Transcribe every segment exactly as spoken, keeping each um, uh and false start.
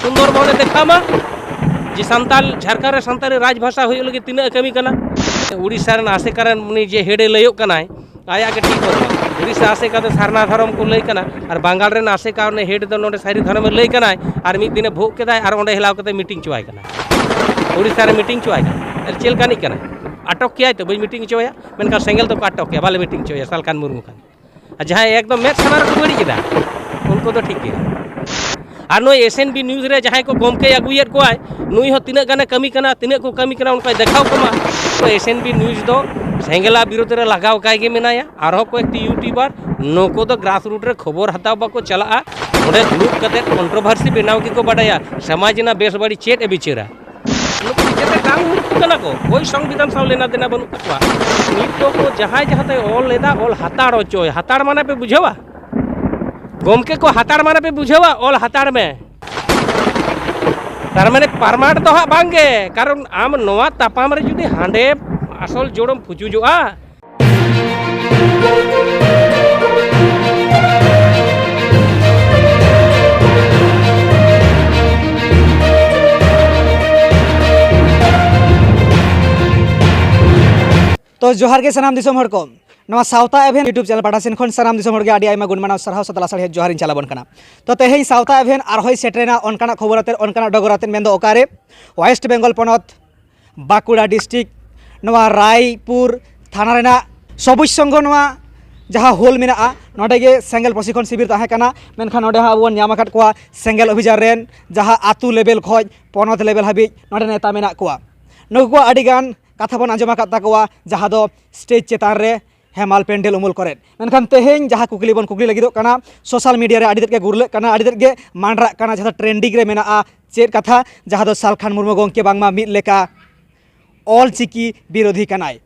ᱥᱩᱱᱫᱚᱨ ᱢᱚᱦᱚᱱᱮ ᱫᱮᱠᱷᱟᱣ ᱢᱟ ᱡᱮ ᱥᱟᱱᱛᱟᱲ, ᱡᱷᱟᱲᱠᱷᱚᱸᱰ ᱨᱮ ᱥᱟᱱᱛᱟᱲᱤ ᱨᱟᱡᱽ ᱵᱷᱟᱥᱟ ᱦᱩᱭᱩᱜ ᱞᱟᱹᱜᱤᱫ ᱛᱤᱱᱟᱹᱜ ᱮ ᱠᱟᱹᱢᱤ ᱠᱟᱱᱟ᱾ ᱩᱲᱤᱥᱥᱟ ᱨᱮᱱ ᱟᱥᱮᱠᱟ ᱨᱮᱱ ᱩᱱᱤ ᱡᱮ ᱦᱮᱰ ᱮ ᱞᱟᱹᱭᱚᱜ ᱠᱟᱱᱟᱭ, ᱟᱭᱟᱜ ᱜᱮ ᱴᱷᱤᱠ ᱵᱟᱹᱱᱩᱜᱼᱟ᱾ ᱩᱲᱤᱥᱥᱟ ᱟᱥᱮᱠᱟ ᱫᱚ ᱥᱟᱨᱱᱟ ᱫᱷᱚᱨᱚᱢ ᱠᱚ ᱞᱟᱹᱭ ᱠᱟᱱᱟ, ᱟᱨ ᱵᱟᱝᱜᱟᱞ ᱨᱮᱱ ᱟᱥᱮᱠᱟ ᱩᱱᱤ ᱦᱮᱰ ᱫᱚ ᱱᱚᱰᱮ ᱥᱟᱹᱨᱤ ᱫᱷᱚᱨᱚᱢᱮ ᱞᱟᱹᱭ ᱠᱟᱱᱟᱭ, ᱟᱨ ᱢᱤᱫ ᱫᱤᱱᱮ ᱵᱷᱳᱜ ᱠᱮᱫᱟᱭ ᱟᱨ ᱚᱸᱰᱮ ᱦᱮᱞᱟᱣ ᱠᱟᱛᱮ ᱢᱤᱴᱤᱝ ᱪᱚᱣᱟᱭ ᱠᱟᱱᱟ᱾ ᱩᱲᱤᱥᱥᱟ ᱨᱮ ᱢᱤᱴᱤᱝ ᱪᱚᱣᱟᱭ ᱠᱟᱱᱟ᱾ ᱟᱨ ᱪᱮᱫ ᱞᱮᱠᱟᱱᱤᱡ ᱠᱟᱱᱟᱭ? ᱟᱴᱚᱠ ᱠᱮᱭᱟᱭ ᱛᱚ, ᱵᱟᱹᱧ ᱢᱤᱴᱤᱝ ᱦᱚᱪᱚᱣᱟᱭᱟ᱾ ᱢᱮᱱᱠᱷᱟᱱ ᱥᱮᱸᱜᱮᱞ ᱫᱚᱠᱚ ᱟᱴᱚᱠ ᱠᱮᱭᱟ, ᱵᱟᱞᱮ ᱢᱤᱴᱤᱝ ᱦᱚᱪᱚᱣᱟᱭᱟ ᱥᱟᱞᱠᱷᱟᱱ ᱢᱩᱨᱢᱩ ᱠᱷᱟᱱ᱾ ᱟᱨ ᱡᱟᱦᱟᱸᱭ ᱮᱠᱫᱚᱢ ᱢᱮᱫ ᱥᱟᱢᱟᱝ ᱨᱮᱠᱚ ᱵᱟᱹᱲᱤᱡ ᱮᱫᱟ, ᱩᱱᱠᱩ ᱫᱚ ᱴᱷᱤᱠ ᱜᱮᱭᱟ᱾ ᱟᱨ ᱱᱩᱭ ᱮᱥ ᱮᱱ ᱵᱤ ᱱᱤᱭᱩᱡᱽ ᱨᱮ ᱡᱟᱦᱟᱸᱭ ᱠᱚ ᱜᱚᱢᱠᱮᱭ ᱟᱹᱜᱩᱭᱮᱫ ᱠᱚᱣᱟᱭ, ᱱᱩᱭ ᱦᱚᱸ ᱛᱤᱱᱟᱹᱜ ᱜᱟᱱᱮ ᱠᱟᱹᱢᱤ ᱠᱟᱱᱟ, ᱛᱤᱱᱟᱹᱜ ᱠᱚ ᱠᱟᱹᱢᱤ ᱠᱟᱱᱟ, ᱚᱱᱠᱟᱭ ᱫᱮᱠᱷᱟᱣ ᱠᱚᱢᱟ᱾ ᱛᱚ ᱮᱥ ᱮᱱ ᱵᱤ ᱱᱤᱭᱩᱡᱽ ᱫᱚ ᱥᱮᱸᱜᱮᱞᱟᱜ ᱵᱤᱨᱩᱫᱽ ᱨᱮ ᱞᱟᱜᱟᱣ ᱟᱠᱟᱭ ᱜᱮ ᱢᱮᱱᱟᱭᱟ᱾ ᱟᱨᱦᱚᱸ ᱠᱚᱭᱮᱠᱴᱤ ᱭᱩᱴᱩᱵᱟᱨ ᱱᱩᱠᱩ ᱫᱚ ᱜᱨᱟᱥ ᱨᱩᱴ ᱨᱮ ᱠᱷᱚᱵᱚᱨ ᱦᱟᱛᱟᱣ ᱵᱟᱠᱚ ᱪᱟᱞᱟᱜᱼᱟ, ᱚᱸᱰᱮ ᱫᱩᱲᱩᱵ ᱠᱟᱛᱮ ᱠᱚᱱᱴᱨᱳᱵᱷᱟᱨᱥᱤ ᱵᱮᱱᱟᱣ ᱜᱮᱠᱚ ᱵᱟᱰᱟᱭᱟ᱾ ᱥᱚᱢᱟᱡᱽ ᱨᱮᱱᱟᱜ ᱵᱮᱥ ᱵᱟᱹᱲᱤᱡ ᱪᱮᱫ ᱮ ᱵᱤᱪᱟᱹᱨᱟ? ᱱᱩᱠᱩ ᱱᱤᱡᱮᱛᱮ ᱵᱟᱝ ᱦᱩᱭᱩᱜ ᱠᱟᱱᱟ ᱠᱚ, ᱳᱭ ᱥᱚᱝᱵᱤᱫᱷᱟᱱ ᱥᱟᱶ ᱞᱮᱱᱟ ᱫᱮᱱᱟ ᱵᱟᱹᱱᱩᱜ ᱛᱟᱠᱚᱣᱟ᱾ ᱱᱤᱛ ᱫᱚ ᱠᱚ ᱡᱟᱦᱟᱸᱭ ᱡᱟᱦᱟᱸᱛᱮ ᱚᱞ ᱞᱮᱫᱟ, ᱚᱞ ᱦᱟᱛᱟᱲ ᱦᱚᱪᱚᱭ᱾ ᱦᱟᱛᱟᱲ ᱢᱟᱱᱮ ᱯᱮ ᱵᱩᱡᱷᱟᱹᱣᱟ? ᱜᱚᱢᱠᱮ ᱠᱚ, ᱦᱟᱛᱟᱲ ᱢᱟᱱᱮ ᱯᱮ ᱵᱩᱡᱷᱟᱹᱣᱟ? ᱚᱞ ᱦᱟᱛᱟᱲ ᱢᱮ᱾ ᱛᱟᱨ ᱢᱟᱱᱮ ᱯᱟᱨᱢᱟᱱᱮᱱᱴ ᱫᱚ ᱦᱟᱸᱜ ᱵᱟᱝ ᱜᱮ, ᱠᱟᱨᱚᱱ ᱟᱢ ᱱᱚᱣᱟ ᱛᱟᱯᱟᱢ ᱨᱮ ᱡᱩᱫᱤ ᱦᱟᱸᱰᱮ ᱟᱥᱚᱞ ᱡᱳᱲᱮᱢ ᱯᱩᱪᱩᱡᱚᱜᱼᱟ᱾ ᱛᱚ ᱡᱚᱦᱟᱨ ᱜᱮ ᱥᱟᱱᱟᱢ ᱫᱤᱥᱚᱢ ᱦᱚᱲ ᱠᱚ, ᱱᱚᱣᱟ ᱥᱟᱶᱛᱟ ᱮᱵᱷᱮᱱ YouTube ᱪᱮᱱᱮᱞ ᱯᱟᱦᱴᱟ ᱥᱮᱱ ᱠᱷᱚᱱ ᱥᱟᱱᱟᱢ ᱫᱤᱥᱚᱢ ᱦᱚᱲ ᱜᱮ ᱟᱹᱰᱤ ᱟᱭᱢᱟ ᱜᱩᱱ ᱢᱟᱱᱟᱣ ᱥᱟᱨᱦᱟᱣ ᱥᱟᱛᱮ ᱞᱟᱥᱟᱲᱦᱮᱫ ᱡᱚᱦᱟᱨ ᱤᱧ ᱪᱟᱞ ᱟᱵᱚᱱ ᱠᱟᱱᱟ᱾ ᱛᱚ ᱛᱮᱦᱮᱧ ᱥᱟᱶᱛᱟ ᱮᱵᱷᱮᱱ ᱟᱨᱦᱚᱸᱭ ᱥᱮᱴᱮᱨᱮᱱᱟ ᱚᱱᱠᱟᱱᱟᱜ ᱠᱷᱚᱵᱚᱨ ᱟᱛᱮᱫ, ᱚᱱᱠᱟᱱᱟᱜ ᱰᱚᱜᱚᱨ ᱟᱛᱮᱫ, ᱢᱮᱱᱫᱚ ᱚᱠᱟᱨᱮ? ᱳᱭᱮᱥᱴ ᱵᱮᱝᱜᱚᱞ ᱯᱚᱱᱚᱛ ᱵᱟᱸᱠᱩᱲᱟ ᱰᱤᱥᱴᱨᱤᱠᱴ, ᱱᱚᱣᱟ ᱨᱟᱭᱯᱩᱨ ᱛᱷᱟᱱᱟ ᱨᱮᱱᱟᱜ ᱥᱚᱵᱩᱡᱽ ᱥᱚᱝᱜᱷᱚ ᱱᱚᱣᱟ ᱡᱟᱦᱟᱸ ᱦᱳᱞ ᱢᱮᱱᱟᱜᱼᱟ, ᱱᱚᱸᱰᱮ ᱜᱮ ᱥᱮᱸᱜᱮᱞ ᱯᱨᱚᱥᱤᱠᱠᱷᱚᱱ ᱥᱤᱵᱤᱨ ᱛᱟᱦᱮᱸ ᱠᱟᱱᱟ᱾ ᱢᱮᱱᱠᱷᱟᱱ ᱱᱚᱸᱰᱮ ᱦᱚᱸ ᱟᱵᱚ ᱵᱚᱱ ᱧᱟᱢ ᱟᱠᱟᱫ ᱠᱚᱣᱟ ᱥᱮᱸᱜᱮᱞ ᱚᱵᱷᱤᱡᱟᱱ ᱨᱮᱱ ᱡᱟᱦᱟᱸ ᱟᱹᱛᱩ ᱞᱮᱵᱮᱞ ᱠᱷᱚᱱ ᱯᱚᱱᱚᱛ ᱞᱮᱵᱮᱞ ᱦᱟᱹᱵᱤᱡ ᱱᱚᱸᱰᱮ ᱱᱮᱛᱟ ᱢᱮᱱᱟᱜ ᱠᱚᱣᱟ᱾ ᱱᱩᱠᱩ ᱠᱚᱣᱟᱜ ᱟᱹᱰᱤ ᱜᱟᱱ ᱠᱟᱛᱷᱟ ᱵᱚᱱ ᱟᱸᱡᱚᱢ ᱟᱠᱟᱫ ᱛᱟᱠᱚᱣᱟ, ᱡᱟᱦᱟᱸ ᱫᱚ ᱥᱴᱮᱡᱽ ᱪᱮᱛᱟᱱ ᱨᱮ ᱦᱮᱢᱟᱞ ᱯᱮᱱᱰᱮᱞ ᱩᱢᱩᱞ ᱠᱚᱨᱮᱫ᱾ ᱢᱮᱱᱠᱷᱟᱱ ᱛᱮᱦᱮᱧ ᱡᱟᱦᱟᱸ ᱠᱩᱠᱞᱤ ᱵᱚᱱ ᱠᱩᱠᱞᱤ ᱞᱟᱹᱜᱤᱫᱚᱜ ᱠᱟᱱᱟ, ᱥᱳᱥᱟᱞ ᱢᱤᱰᱤᱭᱟ ᱨᱮ ᱟᱹᱰᱤ ᱛᱮᱫ ᱜᱮ ᱜᱩᱨᱞᱟᱹᱜ ᱠᱟᱱᱟ, ᱟᱹᱰᱤ ᱛᱮᱫ ᱜᱮ ᱢᱟᱸᱰᱨᱟᱜ ᱠᱟᱱᱟ, ᱡᱟᱦᱟᱸ ᱫᱚ ᱴᱨᱮᱱᱰᱤᱝ ᱨᱮ ᱢᱮᱱᱟᱜᱼᱟ᱾ ᱪᱮᱫ ᱠᱟᱛᱷᱟ? ᱡᱟᱦᱟᱸ ᱫᱚ ᱥᱟᱞᱠᱷᱟᱱ ᱢᱩᱨᱢᱩ ᱜᱚᱢᱠᱮ ᱵᱟᱝᱢᱟ ᱢᱤᱫ ᱞᱮᱠᱟ ᱚᱞ ᱪᱤᱠᱤ ᱵᱤᱨᱳᱫᱷᱤ ᱠᱟᱱᱟᱭ᱾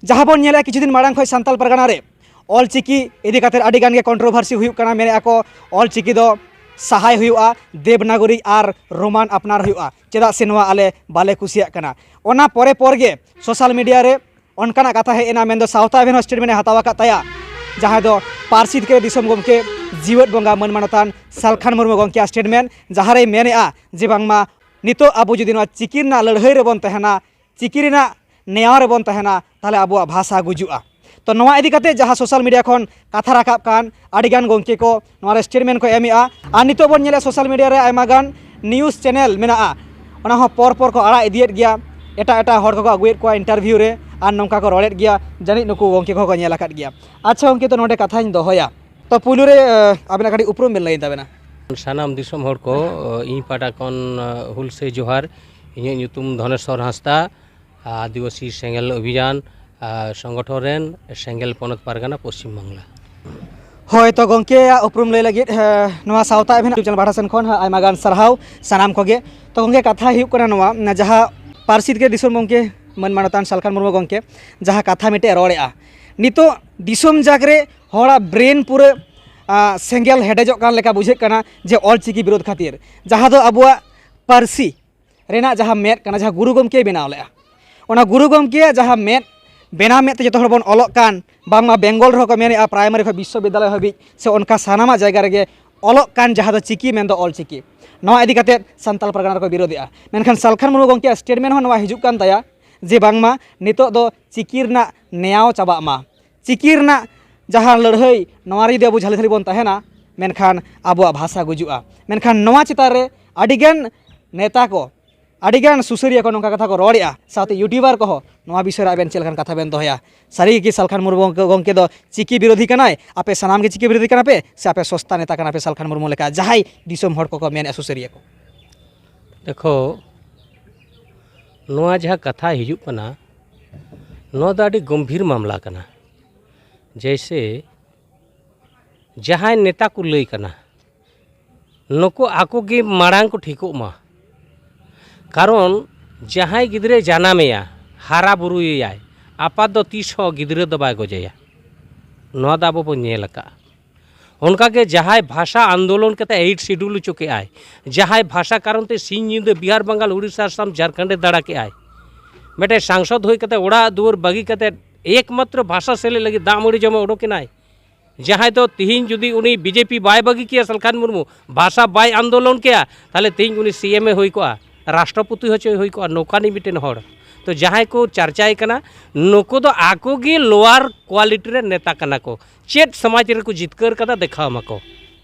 ᱡᱟᱦᱟᱸ ᱵᱚᱱ ᱧᱮᱞᱮᱫᱼᱟ, ᱠᱤᱪᱷᱩ ᱫᱤᱱ ᱢᱟᱲᱟᱝ ᱠᱷᱚᱱ ᱥᱟᱱᱛᱟᱲ ᱯᱟᱨᱜᱟᱱᱟ ᱨᱮ ᱚᱞ ᱪᱤᱠᱤ ᱤᱫᱤ ᱠᱟᱛᱮᱫ ᱟᱹᱰᱤ ᱜᱟᱱ ᱜᱮ ᱠᱚᱱᱴᱨᱳᱵᱷᱟᱨᱥᱤ ᱦᱩᱭᱩᱜ ᱠᱟᱱᱟ᱾ ᱢᱮᱱᱮᱫᱼᱟ ᱠᱚ, ᱚᱞ ᱪᱤᱠᱤ ᱫᱚ ᱥᱟᱦᱟᱭ ᱦᱩᱭᱩᱜᱼᱟ, ᱫᱮᱵᱽᱱᱟᱜᱚᱨᱤ ᱟᱨ ᱨᱳᱢᱟᱱ ᱟᱯᱱᱟᱨ ᱦᱩᱭᱩᱜᱼᱟ, ᱪᱮᱫᱟᱜ ᱥᱮ ᱱᱚᱣᱟ ᱟᱞᱮ ᱵᱟᱞᱮ ᱠᱩᱥᱤᱭᱟᱜ ᱠᱟᱱᱟ᱾ ᱚᱱᱟ ᱯᱚᱨᱮ ᱯᱚᱨ ᱜᱮ ᱥᱳᱥᱟᱞ ᱢᱤᱰᱤᱭᱟ ᱨᱮ ᱚᱱᱠᱟᱱᱟᱜ ᱠᱟᱛᱷᱟ ᱦᱮᱡ ᱮᱱᱟ, ᱢᱮᱱᱫᱚ ᱥᱟᱶᱛᱟ ᱮᱵᱷᱮᱱ ᱦᱚᱸ ᱥᱴᱮᱴᱢᱮᱱᱴ ᱮ ᱦᱟᱛᱟᱣ ᱟᱠᱟᱫ ᱛᱟᱭᱟ᱾ ᱡᱟᱦᱟᱸᱭ ᱫᱚ ᱯᱟᱹᱨᱥᱤ ᱛᱮᱜᱮ ᱫᱤᱥᱚᱢ ᱜᱚᱢᱠᱮ ᱡᱤᱣᱮᱫ ᱵᱚᱸᱜᱟ ᱢᱟᱹᱱ ᱢᱟᱱᱚᱛᱟᱱ ᱥᱟᱞᱠᱷᱟᱱ ᱢᱩᱨᱢᱩ ᱜᱚᱢᱠᱮᱭᱟᱜ ᱥᱴᱮᱴᱢᱮᱱᱴ, ᱡᱟᱦᱟᱸ ᱨᱮᱭ ᱢᱮᱱᱮᱫᱼᱟ ᱡᱮ ᱵᱟᱝᱢᱟ ᱱᱤᱛᱚᱜ ᱟᱵᱚ ᱡᱩᱫᱤ ᱱᱚᱣᱟ ᱪᱤᱠᱤ ᱨᱮᱱᱟᱜ ᱞᱟᱹᱲᱦᱟᱹᱭ ᱨᱮᱵᱚᱱ ᱛᱟᱦᱮᱱᱟ, ᱪᱤᱠᱤ ᱨᱮᱱᱟᱜ ᱱᱮᱭᱟᱣ ᱨᱮᱵᱚᱱ ᱛᱟᱦᱮᱱᱟ, ᱛᱟᱦᱚᱞᱮ ᱟᱵᱚᱣᱟᱜ ᱵᱷᱟᱥᱟ ᱜᱩᱡᱩᱜᱼᱟ᱾ ᱛᱚ ᱱᱚᱣᱟ ᱤᱫᱤ ᱠᱟᱛᱮ ᱡᱟᱦᱟᱸ ᱥᱳᱥᱟᱞ ᱢᱤᱰᱤᱭᱟ ᱠᱷᱚᱱ ᱠᱟᱛᱷᱟ ᱨᱟᱠᱟᱵ ᱠᱟᱱ, ᱟᱹᱰᱤᱜᱟᱱ ᱜᱚᱢᱠᱮ ᱠᱚ ᱱᱚᱣᱟ ᱨᱮ ᱥᱴᱮᱴᱢᱮᱱᱴ ᱠᱚ ᱮᱢᱮᱜᱼᱟ᱾ ᱟᱨ ᱱᱤᱛᱚᱜ ᱵᱚᱱ ᱧᱮᱞᱮᱫ ᱥᱳᱥᱟᱞ ᱢᱤᱰᱤᱭᱟ ᱨᱮ ᱟᱭᱢᱟ ᱜᱟᱱ ᱱᱤᱭᱩᱡᱽ ᱪᱮᱱᱮᱞ ᱢᱮᱱᱟᱜᱼᱟ, ᱚᱱᱟ ᱦᱚᱸ ᱯᱚᱨ ᱯᱚᱨ ᱠᱚ ᱟᱲᱟᱜ ᱤᱫᱤᱭᱮᱫ ᱜᱮᱭᱟ, ᱮᱴᱟᱜ ᱮᱴᱟᱜ ᱦᱚᱲ ᱠᱚᱠᱚ ᱟᱹᱜᱩᱭᱮᱫ ᱠᱚᱣᱟ ᱤᱱᱴᱟᱨᱵᱷᱤᱭᱩ ᱨᱮ, ᱟᱨ ᱱᱚᱝᱠᱟ ᱠᱚ ᱨᱚᱲᱮᱫ ᱜᱮᱭᱟ᱾ ᱡᱟᱹᱱᱤᱡ ᱱᱩᱠᱩ ᱜᱚᱢᱠᱮ ᱠᱚᱦᱚᱸ ᱠᱚ ᱧᱮᱞ ᱟᱠᱟᱫ ᱜᱮᱭᱟ᱾ ᱟᱪᱪᱷᱟ ᱜᱚᱢᱠᱮ, ᱛᱚ ᱱᱚᱰᱮ ᱠᱟᱛᱷᱟᱧ ᱫᱚᱦᱚᱭᱟ, ᱛᱚ ᱯᱩᱭᱞᱩ ᱨᱮ ᱟᱹᱵᱤᱱᱟᱜ ᱠᱟᱹᱴᱤᱡ ᱩᱯᱨᱩᱢ ᱵᱮᱱ ᱞᱟᱹᱭ ᱛᱟᱵᱮᱱᱟ᱾ ᱥᱟᱱᱟᱢ ᱫᱤᱥᱚᱢ ᱦᱚᱲ ᱠᱚ, ᱤᱧ ᱯᱟᱦᱴᱟ ᱠᱷᱚᱱ ᱦᱩᱞᱥᱟᱹᱭ ᱡᱚᱦᱟᱨ᱾ ᱤᱧᱟᱹᱜ ᱧᱩᱛᱩᱢ ᱫᱷᱚᱱᱮᱥᱣᱚᱨ ᱦᱟᱸᱥᱫᱟ, ᱟᱹᱫᱤᱵᱟᱹᱥᱤ ᱥᱮᱸᱜᱮᱞ ᱚᱵᱷᱤᱡᱟᱱ ᱥᱚᱝᱜᱚᱴᱷᱚᱱ ᱨᱮᱱ, ᱥᱮᱸᱜᱮᱞ ᱯᱚᱱᱚᱛ ᱯᱟᱨᱜᱟᱱᱟ, ᱯᱚᱥᱪᱤᱢ ᱵᱟᱝᱞᱟ᱾ ᱦᱳᱭ, ᱛᱚ ᱜᱚᱢᱠᱮᱭᱟᱜ ᱩᱯᱨᱩᱢ ᱞᱟᱹᱭ ᱞᱟᱹᱜᱤᱫ ᱱᱚᱣᱟ ᱥᱟᱶᱛᱟ ᱮᱵᱷᱮᱱ ᱪᱮᱱᱮᱞ ᱯᱟᱦᱴᱟ ᱥᱮᱱ ᱠᱷᱚᱱ ᱟᱭᱢᱟ ᱜᱟᱱ ᱥᱟᱨᱦᱟᱣ ᱥᱟᱱᱟᱢ ᱠᱚᱜᱮ᱾ ᱛᱚ ᱜᱚᱢᱠᱮ, ᱠᱟᱛᱷᱟ ᱦᱩᱭᱩᱜ ᱠᱟᱱᱟ ᱱᱚᱣᱟ, ᱡᱟᱦᱟᱸ ᱯᱟᱹᱨᱥᱤ ᱛᱮᱜᱮ ᱫᱤᱥᱚᱢ ᱜᱚᱢᱠᱮ ᱢᱟᱹᱱ ᱢᱟᱱᱚᱛᱟᱱ ᱥᱟᱞᱠᱷᱟᱱ ᱢᱩᱨᱢᱩ ᱜᱚᱢᱠᱮ ᱡᱟᱦᱟᱸ ᱠᱟᱛᱷᱟ ᱢᱤᱫᱴᱮᱡ ᱨᱚᱲᱮᱜᱼᱟ, ᱱᱤᱛᱚᱜ ᱫᱤᱥᱚᱢ ᱡᱟᱠ ᱨᱮ ᱦᱚᱲᱟᱜ ᱵᱨᱮᱱ ᱯᱩᱨᱟᱹ ᱥᱮᱸᱜᱮᱞ ᱦᱮᱰᱮᱡᱚᱜ ᱠᱟᱱ ᱞᱮᱠᱟ ᱵᱩᱡᱷᱟᱹᱜ ᱠᱟᱱᱟ, ᱡᱮ ᱚᱞ ᱪᱤᱠᱤ ᱵᱤᱨᱳᱫᱷ ᱠᱷᱟᱹᱛᱤᱨ, ᱡᱟᱦᱟᱸ ᱫᱚ ᱟᱵᱚᱣᱟᱜ ᱯᱟᱹᱨᱥᱤ ᱨᱮᱱᱟᱜ ᱡᱟᱦᱟᱸ ᱢᱮᱫ ᱠᱟᱱᱟ, ᱡᱟᱦᱟᱸ ᱜᱩᱨᱩ ᱜᱚᱢᱠᱮᱭ ᱵᱮᱱᱟᱣ ᱞᱮᱫᱼᱟ, ᱚᱱᱟ ᱜᱩᱨᱩ ᱜᱚᱢᱠᱮᱭᱟᱜ ᱡᱟᱦᱟᱸ ᱢᱮᱫ, ᱵᱮᱱᱟᱣ ᱢᱮᱫ ᱛᱮ ᱡᱚᱛᱚ ᱦᱚᱲ ᱵᱚᱱ ᱚᱞᱚᱜ ᱠᱟᱱ, ᱵᱟᱝᱢᱟ ᱵᱮᱝᱜᱚᱞ ᱨᱮᱦᱚᱸ ᱠᱚ ᱢᱮᱱᱮᱫᱼᱟ ᱯᱨᱟᱭᱢᱟᱨᱤ ᱠᱷᱚᱱ ᱵᱤᱥᱥᱚᱵᱤᱫᱽᱫᱟᱞᱚᱭ ᱦᱟᱹᱵᱤᱡ ᱥᱮ ᱚᱱᱠᱟ ᱥᱟᱱᱟᱢᱟᱜ ᱡᱟᱭᱜᱟ ᱨᱮᱜᱮ ᱚᱞᱚᱜ ᱠᱟᱱ, ᱡᱟᱦᱟᱸ ᱫᱚ ᱪᱤᱠᱤ ᱢᱮᱱᱫᱚ ᱚᱞ ᱪᱤᱠᱤ, ᱱᱚᱣᱟ ᱤᱫᱤ ᱠᱟᱛᱮ ᱥᱟᱱᱛᱟᱲ ᱯᱟᱨᱜᱟᱱᱟ ᱨᱮᱠᱚ ᱵᱤᱨᱳᱫᱮᱜᱼᱟ᱾ ᱢᱮᱱᱠᱷᱟᱱ ᱥᱟᱞᱠᱷᱟᱱ ᱢᱩᱨᱢᱩ ᱜᱚᱢᱠᱮᱭᱟᱜ ᱥᱴᱮᱴᱢᱮᱱᱴ ᱦᱚᱸ ᱱᱚᱣᱟ ᱦᱤᱡᱩᱜ ᱠᱟᱱ ᱛᱟᱭᱟ ᱡᱮ ᱵᱟᱝᱢᱟ ᱱᱤᱛᱚᱜ ᱫᱚ ᱪᱤᱠᱤ ᱨᱮᱱᱟᱜ ᱱᱮᱭᱟᱣ ᱪᱟᱵᱟᱜ ᱢᱟ, ᱪᱤᱠᱤ ᱨᱮᱱᱟᱜ ᱡᱟᱦᱟᱸ ᱞᱟᱹᱲᱦᱟᱹᱭ, ᱱᱚᱣᱟ ᱨᱮ ᱡᱩᱫᱤ ᱟᱵᱚ ᱡᱷᱟᱹᱞᱤ ᱡᱷᱟᱹᱞᱤ ᱵᱚᱱ ᱛᱟᱦᱮᱱᱟ, ᱢᱮᱱᱠᱷᱟᱱ ᱟᱵᱚᱣᱟᱜ ᱵᱷᱟᱥᱟ ᱜᱩᱡᱩᱜᱼᱟ᱾ ᱢᱮᱱᱠᱷᱟᱱ ᱱᱚᱣᱟ ᱪᱮᱛᱟᱱ ᱨᱮ ᱟᱹᱰᱤᱜᱟᱱ ᱱᱮᱛᱟ ᱠᱚ, ᱟᱹᱰᱤᱜᱟᱱ ᱥᱩᱥᱟᱹᱨᱤᱭᱟᱹ ᱠᱚ ᱱᱚᱝᱠᱟ ᱠᱟᱛᱷᱟ ᱠᱚ ᱨᱚᱲᱮᱜᱼᱟ, ᱥᱟᱶᱛᱮ ᱭᱩᱴᱩᱵᱟᱨ ᱠᱚᱦᱚᱸ᱾ ᱱᱚᱣᱟ ᱵᱤᱥᱚᱭ ᱨᱮ ᱟᱵᱮᱱ ᱪᱮᱫ ᱞᱮᱠᱟᱱ ᱠᱟᱛᱷᱟ ᱵᱮᱱ ᱫᱚᱦᱚᱭᱟ? ᱥᱟᱹᱨᱤ ᱜᱮ ᱠᱤ ᱥᱟᱞᱠᱷᱟᱱ ᱢᱩᱨᱢᱩ ᱜᱚᱢᱠᱮ, ᱜᱚᱢᱠᱮ ᱫᱚ ᱪᱤᱠᱤ ᱵᱤᱨᱳᱫᱷᱤ ᱠᱟᱱᱟᱭ? ᱟᱯᱮ ᱥᱟᱱᱟᱢ ᱜᱮ ᱪᱤᱠᱤ ᱵᱤᱨᱳᱫᱷᱤ ᱠᱟᱱᱟ ᱯᱮ ᱥᱮ ᱟᱯᱮ ᱥᱚᱥᱛᱟ ᱱᱮᱛᱟ ᱠᱟᱱᱟ ᱯᱮ ᱥᱟᱞᱠᱷᱟᱱ ᱢᱩᱨᱢᱩ ᱞᱮᱠᱟ, ᱡᱟᱦᱟᱸᱭ ᱫᱤᱥᱚᱢ ᱦᱚᱲ ᱠᱚᱠᱚ ᱢᱮᱱᱮᱫᱼᱟ, ᱥᱩᱥᱟᱹᱨᱤᱭᱟᱹ ᱠᱚ? ᱫᱮᱠᱷᱚ, ᱱᱚᱣᱟ ᱡᱟᱦᱟᱸ ᱠᱟᱛᱷᱟ ᱦᱤᱡᱩᱜ ᱠᱟᱱᱟ, ᱱᱚᱣᱟ ᱫᱚ ᱟᱹᱰᱤ ᱜᱚᱢᱵᱷᱤᱨ ᱢᱟᱢᱞᱟ ᱠᱟᱱᱟ᱾ ᱡᱮᱭᱥᱮ ᱡᱟᱦᱟᱸᱭ ᱱᱮᱛᱟ ᱠᱚ ᱞᱟᱹᱭ ᱠᱟᱱᱟ, ᱱᱩᱠᱩ ᱟᱠᱚ ᱜᱮ ᱢᱟᱲᱟᱝ ᱠᱚ ᱴᱷᱤᱠᱚᱜ ᱢᱟ᱾ ᱠᱟᱨᱚᱱ ᱡᱟᱦᱟᱸᱭ ᱜᱤᱫᱽᱨᱟᱹᱭ ᱡᱟᱱᱟᱢᱮᱭᱟ, ᱦᱟᱨᱟ ᱵᱩᱨᱩᱭᱮᱭᱟᱭ, ᱟᱯᱟᱛ ᱫᱚ ᱛᱤᱥ ᱦᱚᱸ ᱜᱤᱫᱽᱨᱟᱹ ᱫᱚ ᱵᱟᱭ ᱜᱚᱡᱮᱭᱟ᱾ ᱱᱚᱣᱟ ᱫᱚ ᱟᱵᱚ ᱵᱚᱱ ᱧᱮᱞ ᱟᱠᱟᱫᱼᱟ᱾ ᱚᱱᱠᱟᱜᱮ ᱡᱟᱦᱟᱸᱭ ᱵᱷᱟᱥᱟ ᱟᱱᱫᱳᱞᱚᱱ ᱠᱟᱛᱮ ᱮᱭᱤᱴ ᱥᱤᱰᱩᱞ ᱦᱚᱪᱚ ᱠᱮᱜᱼᱟᱭ, ᱡᱟᱦᱟᱸᱭ ᱵᱷᱟᱥᱟ ᱠᱟᱨᱚᱱ ᱛᱮ ᱥᱤᱧ ᱧᱤᱫᱟᱹ ᱵᱤᱦᱟᱨ, ᱵᱟᱝᱜᱟᱞ, ᱩᱲᱤᱥᱥᱟ, ᱟᱥᱟᱢ, ᱡᱷᱟᱲᱠᱷᱚᱸᱰᱮ ᱫᱟᱬᱟ ᱠᱮᱜᱼᱟᱭ, ᱢᱤᱫᱴᱮᱱ ᱥᱟᱝᱥᱚᱫ ᱦᱩᱭ ᱠᱟᱛᱮ ᱚᱲᱟᱜ ᱫᱩᱣᱟᱹᱨ ᱵᱟᱹᱜᱤ ᱠᱟᱛᱮ ᱮᱠᱢᱟᱛᱨᱚ ᱵᱷᱟᱥᱟ ᱥᱮᱞᱮᱫ ᱞᱟᱹᱜᱤᱫ ᱫᱟᱜ ᱢᱟᱹᱲᱤ ᱡᱚᱢᱮ ᱚᱰᱚᱠᱮᱱᱟᱭ, ᱡᱟᱦᱟᱸᱭ ᱫᱚ ᱛᱤᱦᱤᱧ ᱡᱩᱫᱤ ᱩᱱᱤ ᱵᱤᱡᱮᱯᱤ ᱵᱟᱭ ᱵᱟᱹᱜᱤ ᱠᱮᱭᱟ, ᱥᱟᱞᱠᱷᱟᱱ ᱢᱩᱨᱢᱩ ᱵᱷᱟᱥᱟ ᱵᱟᱭ ᱟᱱᱫᱳᱞᱚᱱ ᱠᱮᱭᱟ, ᱛᱟᱦᱚᱞᱮ ᱛᱤᱦᱤᱧ ᱩᱱᱤ ᱥᱤ ᱮᱢ ᱮ ᱦᱩᱭ ᱠᱚᱜᱼᱟ, ᱨᱟᱥᱴᱨᱚᱯᱚᱛᱤ ᱦᱚᱪᱚᱭ ᱦᱩᱭ ᱠᱚᱜᱼᱟ, ᱱᱚᱝᱠᱟᱱᱤᱡ ᱢᱤᱫᱴᱮᱱ ᱦᱚᱲ᱾ ᱛᱚ ᱡᱟᱦᱟᱸᱭ ᱠᱚ ᱪᱟᱨᱪᱟᱭ ᱠᱟᱱᱟ, ᱱᱩᱠᱩ ᱫᱚ ᱟᱠᱚ ᱜᱮ ᱞᱳᱣᱟᱨ ᱠᱣᱟᱞᱤᱴᱤ ᱨᱮ ᱱᱮᱛᱟ ᱠᱟᱱᱟ ᱠᱚ᱾ ᱪᱮᱫ ᱥᱚᱢᱟᱡᱽ ᱨᱮᱠᱚ ᱡᱤᱛᱠᱟᱹᱨ ᱠᱟᱫᱟ, ᱫᱮᱠᱷᱟᱣ ᱢᱟᱠᱚ᱾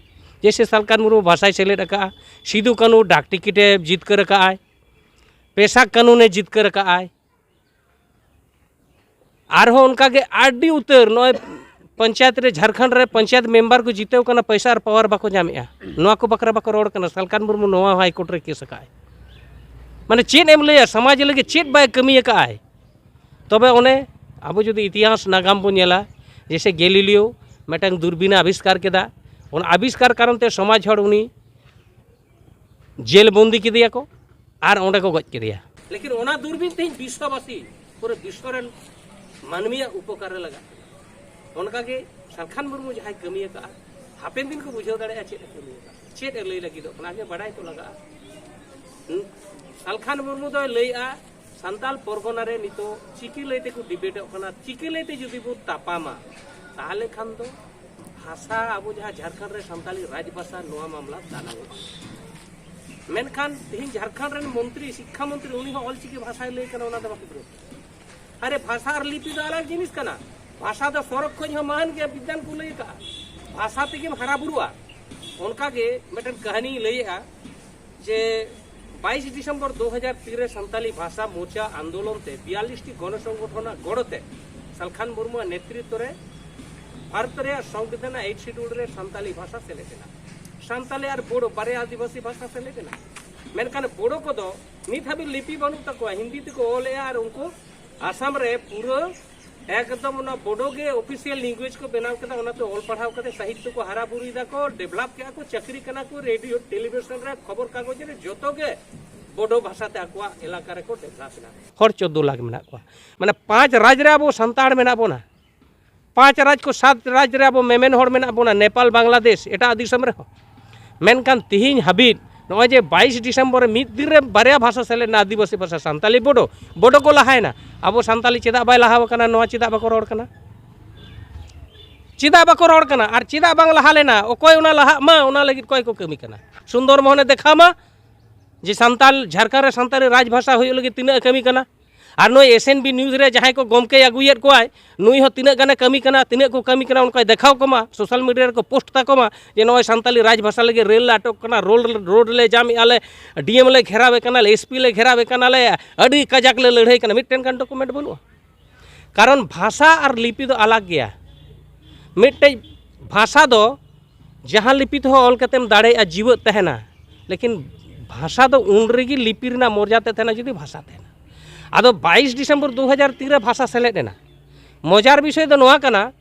ᱡᱮᱭᱥᱮ ᱥᱟᱞᱠᱷᱟᱱ ᱢᱩᱨᱢᱩ ᱵᱷᱟᱥᱟᱭ ᱥᱮᱞᱮᱫ ᱟᱠᱟᱫᱼᱟ, ᱥᱤᱫᱩ ᱠᱟᱹᱱᱩ ᱰᱟᱠ ᱴᱤᱠᱤᱴ ᱮ ᱡᱤᱛᱠᱟᱹᱨ ᱟᱠᱟᱫᱼᱟᱭ, ᱯᱮᱥᱟ ᱠᱟᱹᱱᱩᱱ ᱮ ᱡᱤᱛᱠᱟᱹᱨ ᱟᱠᱟᱫᱼᱟᱭ᱾ ᱟᱨᱦᱚᱸ ᱚᱱᱠᱟᱜᱮ ᱟᱹᱰᱤ ᱩᱛᱟᱹᱨ ᱱᱚᱜᱼᱚᱭ ᱯᱚᱧᱪᱟᱭᱮᱛ ᱨᱮ, ᱡᱷᱟᱲᱠᱷᱚᱸᱰ ᱨᱮ ᱯᱚᱧᱪᱟᱭᱮᱛ ᱢᱮᱢᱵᱟᱨ ᱠᱚ ᱡᱤᱛᱟᱹᱣ ᱠᱟᱱᱟ, ᱯᱚᱭᱥᱟ ᱟᱨ ᱯᱟᱣᱟᱨ ᱵᱟᱠᱚ ᱧᱟᱢᱮᱜᱼᱟ᱾ ᱱᱚᱣᱟ ᱠᱚ ᱵᱟᱠᱷᱨᱟ ᱵᱟᱠᱚ ᱨᱚᱲ ᱠᱟᱱᱟ᱾ ᱥᱟᱞᱠᱷᱟᱱ ᱢᱩᱨᱢᱩ ᱱᱚᱣᱟ ᱦᱚᱸ ᱦᱟᱭᱠᱳᱨᱴ ᱨᱮ ᱠᱮᱥ ᱟᱠᱟᱫᱼᱟᱭ᱾ ᱢᱟᱱᱮ ᱪᱮᱫ ᱮᱢ ᱞᱟᱹᱭᱟ, ᱥᱚᱢᱟᱡᱽ ᱞᱟᱹᱜᱤᱫ ᱪᱮᱫ ᱵᱟᱭ ᱠᱟᱹᱢᱤ ᱟᱠᱟᱫᱼᱟᱭ? ᱛᱚᱵᱮ ᱚᱱᱮ ᱟᱵᱚ ᱡᱩᱫᱤ ᱤᱛᱤᱦᱟᱥ ᱱᱟᱜᱟᱢ ᱵᱚᱱ ᱧᱮᱞᱟ, ᱡᱮᱭᱥᱮ ᱜᱮᱞᱤᱞᱤᱭᱳ ᱢᱤᱫᱴᱟᱝ ᱫᱩᱨᱵᱤᱱᱮ ᱟᱵᱤᱥᱠᱟᱨ ᱠᱮᱫᱟ, ᱚᱱᱟ ᱟᱵᱤᱥᱠᱟᱨ ᱠᱟᱨᱚᱱ ᱛᱮ ᱥᱚᱢᱟᱡᱽ ᱦᱚᱲ ᱩᱱᱤ ᱡᱮᱞ ᱵᱚᱱᱫᱤ ᱠᱮᱫᱮᱭᱟ ᱠᱚ ᱟᱨ ᱚᱸᱰᱮ ᱠᱚ ᱜᱚᱡ ᱠᱮᱫᱮᱭᱟ᱾ ᱞᱮᱠᱤᱱ ᱚᱱᱟ ᱫᱩᱨᱵᱤᱱ ᱛᱮᱦᱮᱧ ᱵᱤᱥᱥᱚᱵᱟᱥᱤ, ᱯᱩᱨᱟᱹ ᱵᱤᱥᱥᱚ ᱨᱮᱱ ᱢᱟᱹᱱᱢᱤᱭᱟᱜ ᱩᱯᱚᱠᱟᱨ ᱨᱮ ᱞᱟᱜᱟᱜ ᱠᱟᱱᱟ᱾ ᱚᱱᱠᱟᱜᱮ ᱥᱟᱞᱠᱷᱟᱱ ᱢᱩᱨᱢᱩ ᱡᱟᱦᱟᱸᱭ ᱠᱟᱹᱢᱤ ᱟᱠᱟᱫᱼᱟ, ᱦᱟᱯᱮᱱ ᱫᱤᱱ ᱠᱚ ᱵᱩᱡᱷᱟᱹᱣ ᱫᱟᱲᱮᱭᱟᱜᱼᱟ ᱪᱮᱫ ᱮ ᱠᱟᱹᱢᱤ ᱟᱠᱟᱫᱼᱟ, ᱪᱮᱫ ᱮ ᱞᱟᱹᱭ ᱞᱟᱹᱜᱤᱫᱚᱜ ᱠᱟᱱᱟ, ᱟᱜᱮ ᱵᱟᱰᱟᱭ ᱠᱚ ᱞᱟᱜᱟᱜᱼᱟ᱾ ᱦᱩᱸ? ᱥᱟᱞᱠᱷᱟᱱ ᱢᱩᱨᱢᱩ ᱫᱚᱭ ᱞᱟᱹᱭᱮᱜᱼᱟ, ᱥᱟᱱᱛᱟᱞ ᱯᱚᱨᱜᱚᱱᱟ ᱨᱮ ᱱᱤᱛᱚᱜ ᱪᱤᱠᱤ ᱞᱟᱹᱭ ᱛᱮᱠᱚ ᱰᱤᱵᱮᱴᱚᱜ ᱠᱟᱱᱟ, ᱪᱤᱠᱤ ᱞᱟᱹᱭ ᱛᱮ ᱡᱩᱫᱤ ᱵᱚ ᱛᱟᱯᱟᱢᱟ, ᱛᱟᱦᱚᱞᱮ ᱠᱷᱟᱱ ᱫᱚ ᱵᱷᱟᱥᱟ, ᱟᱵᱚ ᱡᱟᱦᱟᱸ ᱡᱷᱟᱲᱠᱷᱚᱸᱰ ᱨᱮ ᱥᱟᱱᱛᱟᱞᱤ ᱨᱟᱡᱽ ᱵᱷᱟᱥᱟ, ᱱᱚᱣᱟ ᱢᱟᱢᱞᱟ ᱫᱟᱱᱟᱝᱚᱜᱼᱟ᱾ ᱢᱮᱱᱠᱷᱟᱱ ᱛᱮᱦᱮᱧ ᱡᱷᱟᱲᱠᱷᱚᱸᱰ ᱨᱮᱱ ᱢᱚᱱᱛᱨᱤ, ᱥᱤᱠᱠᱷᱟ ᱢᱚᱱᱛᱨᱤ, ᱩᱱᱤ ᱦᱚᱸ ᱚᱞᱪᱤᱠᱤ ᱵᱷᱟᱥᱟᱭ ᱞᱟᱹᱭ ᱠᱟᱱᱟ, ᱚᱱᱟ ᱫᱚ ᱵᱟᱠᱚ ᱵᱤᱨᱳᱫ᱾ ᱟᱨᱮ, ᱵᱷᱟᱥᱟ ᱟᱨ ᱞᱤᱯᱤ ᱫᱚ ᱟᱞᱟᱜᱽ ᱡᱤᱱᱤᱥ ᱠᱟᱱᱟ᱾ ᱵᱷᱟᱥᱟ ᱫᱚ ᱥᱚᱨᱚᱠ ᱠᱷᱚᱱ ᱦᱚᱸ ᱢᱟᱦᱟᱱ ᱜᱮᱭᱟ, ᱵᱤᱫᱽᱫᱟᱱ ᱠᱚ ᱞᱟᱹᱭ ᱟᱠᱟᱫᱼᱟ᱾ ᱵᱷᱟᱥᱟ ᱛᱮᱜᱮᱢ ᱦᱟᱨᱟ ᱵᱩᱨᱩᱜᱼᱟ᱾ ᱚᱱᱠᱟᱜᱮ ᱢᱤᱫᱴᱮᱱ ᱠᱟᱹᱦᱱᱤᱧ ᱞᱟᱹᱭᱮᱫᱼᱟ ᱡᱮ ᱵᱟᱭᱤᱥ ᱰᱤᱥᱮᱢᱵᱚᱨ ᱫᱩ ᱦᱟᱡᱟᱨ ᱛᱤᱱ ᱨᱮ ᱥᱟᱱᱛᱟᱞᱤ ᱵᱷᱟᱥᱟ ᱢᱳᱨᱪᱟ ᱟᱱᱫᱳᱞᱚᱱ ᱛᱮ ᱵᱤᱭᱟᱞᱞᱤᱥ ᱴᱤ ᱜᱚᱱᱚ ᱥᱚᱝᱜᱚᱴᱷᱚᱱᱟᱜ ᱜᱚᱲᱚ ᱛᱮ ᱥᱟᱞᱠᱷᱟᱱ ᱢᱩᱨᱢᱩᱣᱟᱜ ᱱᱮᱛᱨᱤᱛᱵ ᱨᱮ ᱵᱷᱟᱨᱚᱛ ᱨᱮᱭᱟᱜ ᱥᱚᱝᱵᱤᱫᱷᱟᱱ ᱟᱜ ᱮᱭᱤᱴ ᱥᱤᱰᱩᱞ ᱨᱮ ᱥᱟᱱᱛᱟᱞᱤ ᱵᱷᱟᱥᱟ ᱥᱮᱞᱮᱫ ᱮᱱᱟ᱾ ᱥᱟᱱᱛᱟᱞᱤ ᱟᱨ ᱵᱳᱰᱳ ᱵᱟᱨᱭᱟ ᱟᱹᱫᱤᱵᱟᱹᱥᱤ ᱵᱷᱟᱥᱟ ᱥᱮᱞᱮᱫ ᱮᱱᱟ᱾ ᱢᱮᱱᱠᱷᱟᱱ ᱵᱳᱰᱳ ᱠᱚᱫᱚ ᱱᱤᱛ ᱦᱟᱹᱵᱤᱡ ᱞᱤᱯᱤ ᱵᱟᱹᱱᱩᱜ ᱛᱟᱠᱚᱣᱟ, ᱦᱤᱱᱫᱤ ᱛᱮᱠᱚ ᱚᱞᱮᱜᱼᱟ ᱟᱨ ᱩᱱᱠᱩ ᱟᱥᱟᱢ ᱨᱮ ᱯᱩᱨᱟᱹ ᱮᱠᱫᱚᱢ ᱚᱱᱟ ᱵᱳᱰᱳ ᱜᱮ ᱚᱯᱷᱤᱥᱤᱭᱟᱞ ᱞᱮᱝᱜᱩᱭᱮᱡᱽ ᱠᱚ ᱵᱮᱱᱟᱣ ᱠᱮᱫᱟ, ᱚᱱᱟᱛᱮ ᱚᱞ ᱯᱟᱲᱦᱟᱣ ᱠᱟᱛᱮ ᱥᱟᱦᱤᱛᱛᱚ ᱠᱚ ᱦᱟᱨᱟ ᱵᱩᱨᱩᱭ ᱫᱟᱠᱚ, ᱰᱮᱵᱷᱞᱚᱯ ᱠᱮᱜᱼᱟ ᱠᱚ, ᱪᱟᱹᱠᱨᱤ ᱠᱟᱱᱟ ᱠᱚ, ᱨᱮᱰᱤᱭᱳ, ᱴᱮᱞᱤᱵᱷᱤᱥᱚᱱ ᱨᱮ, ᱠᱷᱚᱵᱚᱨ ᱠᱟᱜᱚᱡᱽ ᱨᱮ, ᱡᱚᱛᱚ ᱜᱮ ᱵᱳᱰᱳ ᱵᱷᱟᱥᱟ ᱛᱮ ᱟᱠᱚᱣᱟᱜ ᱮᱞᱟᱠᱟ ᱨᱮᱠᱚ ᱰᱮᱵᱷᱞᱚᱯ ᱮᱱᱟ᱾ ᱦᱚᱲ ᱪᱳᱫᱽᱫᱳ ᱞᱟᱠᱷ ᱢᱮᱱᱟᱜ ᱠᱚᱣᱟ᱾ ᱢᱟᱱᱮ ᱯᱟᱸᱪ ᱨᱟᱡᱽ ᱨᱮ ᱟᱵᱚ ᱥᱟᱱᱛᱟᱲ ᱢᱮᱱᱟᱜ ᱵᱚᱱᱟ, ᱯᱟᱸᱪ ᱨᱟᱡᱽ ᱠᱚ ᱥᱟᱛ ᱨᱟᱡᱽ ᱨᱮ ᱟᱵᱚ ᱢᱮᱢᱮᱱ ᱦᱚᱲ ᱢᱮᱱᱟᱜ ᱵᱚᱱᱟ, ᱱᱮᱯᱟᱞ, ᱵᱟᱝᱞᱟᱫᱮᱥ, ᱮᱴᱟᱜ ᱫᱤᱥᱚᱢ ᱨᱮᱦᱚᱸ᱾ ᱢᱮᱱᱠᱷᱟᱱ ᱛᱤᱦᱤᱧ ᱦᱟᱹᱵᱤᱡ ᱱᱚᱜᱼᱚᱭ ᱡᱮ ᱵᱟᱭᱤᱥ ᱰᱤᱥᱮᱢᱵᱚᱨ ᱨᱮ ᱢᱤᱫ ᱫᱤᱱ ᱨᱮ ᱵᱟᱨᱭᱟ ᱵᱷᱟᱥᱟ ᱥᱮᱞᱮᱫ ᱮᱱᱟ, ᱟᱹᱫᱤᱵᱟᱹᱥᱤ ᱵᱷᱟᱥᱟ, ᱥᱟᱱᱛᱟᱞᱤ ᱵᱳᱰᱳ, ᱵᱳᱰᱳ ᱠᱚ ᱞᱟᱦᱟᱭᱮᱱᱟ, ᱟᱵᱚ ᱥᱟᱱᱛᱟᱞᱤ ᱪᱮᱫᱟᱜ ᱵᱟᱭ ᱞᱟᱦᱟ ᱟᱠᱟᱱᱟ, ᱱᱚᱣᱟ ᱪᱮᱫᱟᱜ ᱵᱟᱠᱚ ᱨᱚᱲ ᱠᱟᱱᱟ? ᱪᱮᱫᱟᱜ ᱵᱟᱠᱚ ᱨᱚᱲ ᱠᱟᱱᱟ? ᱟᱨ ᱪᱮᱫᱟᱜ ᱵᱟᱝ ᱞᱟᱦᱟ ᱞᱮᱱᱟ? ᱚᱠᱚᱭ ᱚᱱᱟ ᱞᱟᱦᱟᱜ ᱢᱟ, ᱚᱱᱟ ᱞᱟᱹᱜᱤᱫ ᱚᱠᱚᱭ ᱠᱚ ᱠᱟᱹᱢᱤ ᱠᱟᱱᱟ? ᱥᱩᱱᱫᱚᱨ ᱢᱳᱦᱚᱱᱮ ᱫᱮᱠᱷᱟᱣ ᱢᱟ ᱡᱮ ᱥᱟᱱᱛᱟᱞ, ᱡᱷᱟᱲᱠᱷᱚᱸᱰ ᱨᱮ ᱥᱟᱱᱛᱟᱞᱤ ᱨᱟᱡᱽ ᱵᱷᱟᱥᱟ ᱦᱩᱭᱩᱜ ᱞᱟᱹᱜᱤᱫ ᱛᱤᱱᱟᱹᱜ ᱮ ᱠᱟᱹᱢᱤ ᱠᱟᱱᱟ᱾ ᱟᱨ ᱱᱩᱭ S N B news ᱨᱮ ᱡᱟᱦᱟᱸᱭ ᱠᱚ ᱜᱚᱢᱠᱮᱭ ᱟᱹᱜᱩᱭᱮᱫ ᱠᱚᱣᱟᱭ, ᱱᱩᱭ ᱦᱚᱸ ᱛᱤᱱᱟᱹᱜ ᱜᱟᱱᱮ ᱠᱟᱹᱢᱤ ᱠᱟᱱᱟ, ᱛᱤᱱᱟᱹᱜ ᱠᱚ ᱠᱟᱹᱢᱤ ᱠᱟᱱᱟ, ᱚᱱᱠᱟᱭ ᱫᱮᱠᱷᱟᱣ ᱠᱚᱢᱟ, social media ᱨᱮᱠᱚ post ᱛᱟᱠᱚ ᱢᱟ ᱡᱮ ᱱᱚᱜᱼᱚᱭ ᱥᱟᱱᱛᱟᱞᱤ ᱨᱟᱡᱽ ᱵᱷᱟᱥᱟ ᱞᱟᱹᱜᱤᱫ ᱨᱮᱞ ᱞᱮ ᱟᱴᱚᱠ ᱠᱟᱱᱟ, ᱨᱳᱰ, ᱨᱳᱰ ᱞᱮ ᱡᱟᱢᱮᱜᱼᱟ ᱞᱮ, D M ᱞᱮ ᱜᱷᱮᱨᱟᱣᱮ ᱠᱟᱱᱟ ᱞᱮ, S P ᱞᱮ ᱜᱷᱮᱨᱟᱣᱮ ᱠᱟᱱᱟ ᱞᱮ, ᱟᱹᱰᱤ ᱠᱟᱡᱟᱠ ᱞᱮ ᱞᱟᱹᱲᱦᱟᱹᱭ ᱠᱟᱱᱟ᱾ ᱢᱤᱫᱴᱮᱱ ᱜᱟᱱ document ᱵᱟᱹᱱᱩᱜᱼᱟ᱾ ᱠᱟᱨᱚᱱ ᱵᱷᱟᱥᱟ ᱟᱨ ᱞᱤᱯᱤ ᱫᱚ ᱟᱞᱟᱜᱽ ᱜᱮᱭᱟ᱾ ᱢᱤᱫᱴᱮᱡ ᱵᱷᱟᱥᱟ ᱫᱚ ᱡᱟᱦᱟᱸ ᱞᱤᱯᱤ ᱛᱮᱦᱚᱸ ᱚᱞ ᱠᱟᱛᱮᱢ ᱫᱟᱲᱮᱭᱟᱜᱼᱟ, ᱡᱤᱣᱮᱫ ᱛᱟᱦᱮᱱᱟ, ᱞᱮᱠᱤᱱ ᱵᱷᱟᱥᱟ ᱫᱚ ᱩᱱ ᱨᱮᱜᱮ ᱞᱤᱯᱤ ᱨᱮᱱᱟᱜ ᱢᱚᱨᱡᱟᱫᱟ ᱛᱟᱦᱮᱱᱟ ᱡᱩᱫᱤ ᱵᱷᱟᱥᱟ ᱛᱟᱦᱮᱱᱟ᱾ ᱟᱫᱚ ᱵᱟᱭᱤᱥ ᱰᱤᱥᱮᱢᱵᱚᱨ ᱫᱩ ᱦᱟᱡᱟᱨ ᱛᱤᱱ ᱨᱮ ᱵᱷᱟᱥᱟ ᱥᱮᱞᱮᱫ ᱮᱱᱟ᱾ ᱢᱚᱡᱟᱨ ᱵᱤᱥᱚᱭ ᱫᱚ ᱱᱚᱣᱟ ᱠᱟᱱᱟ,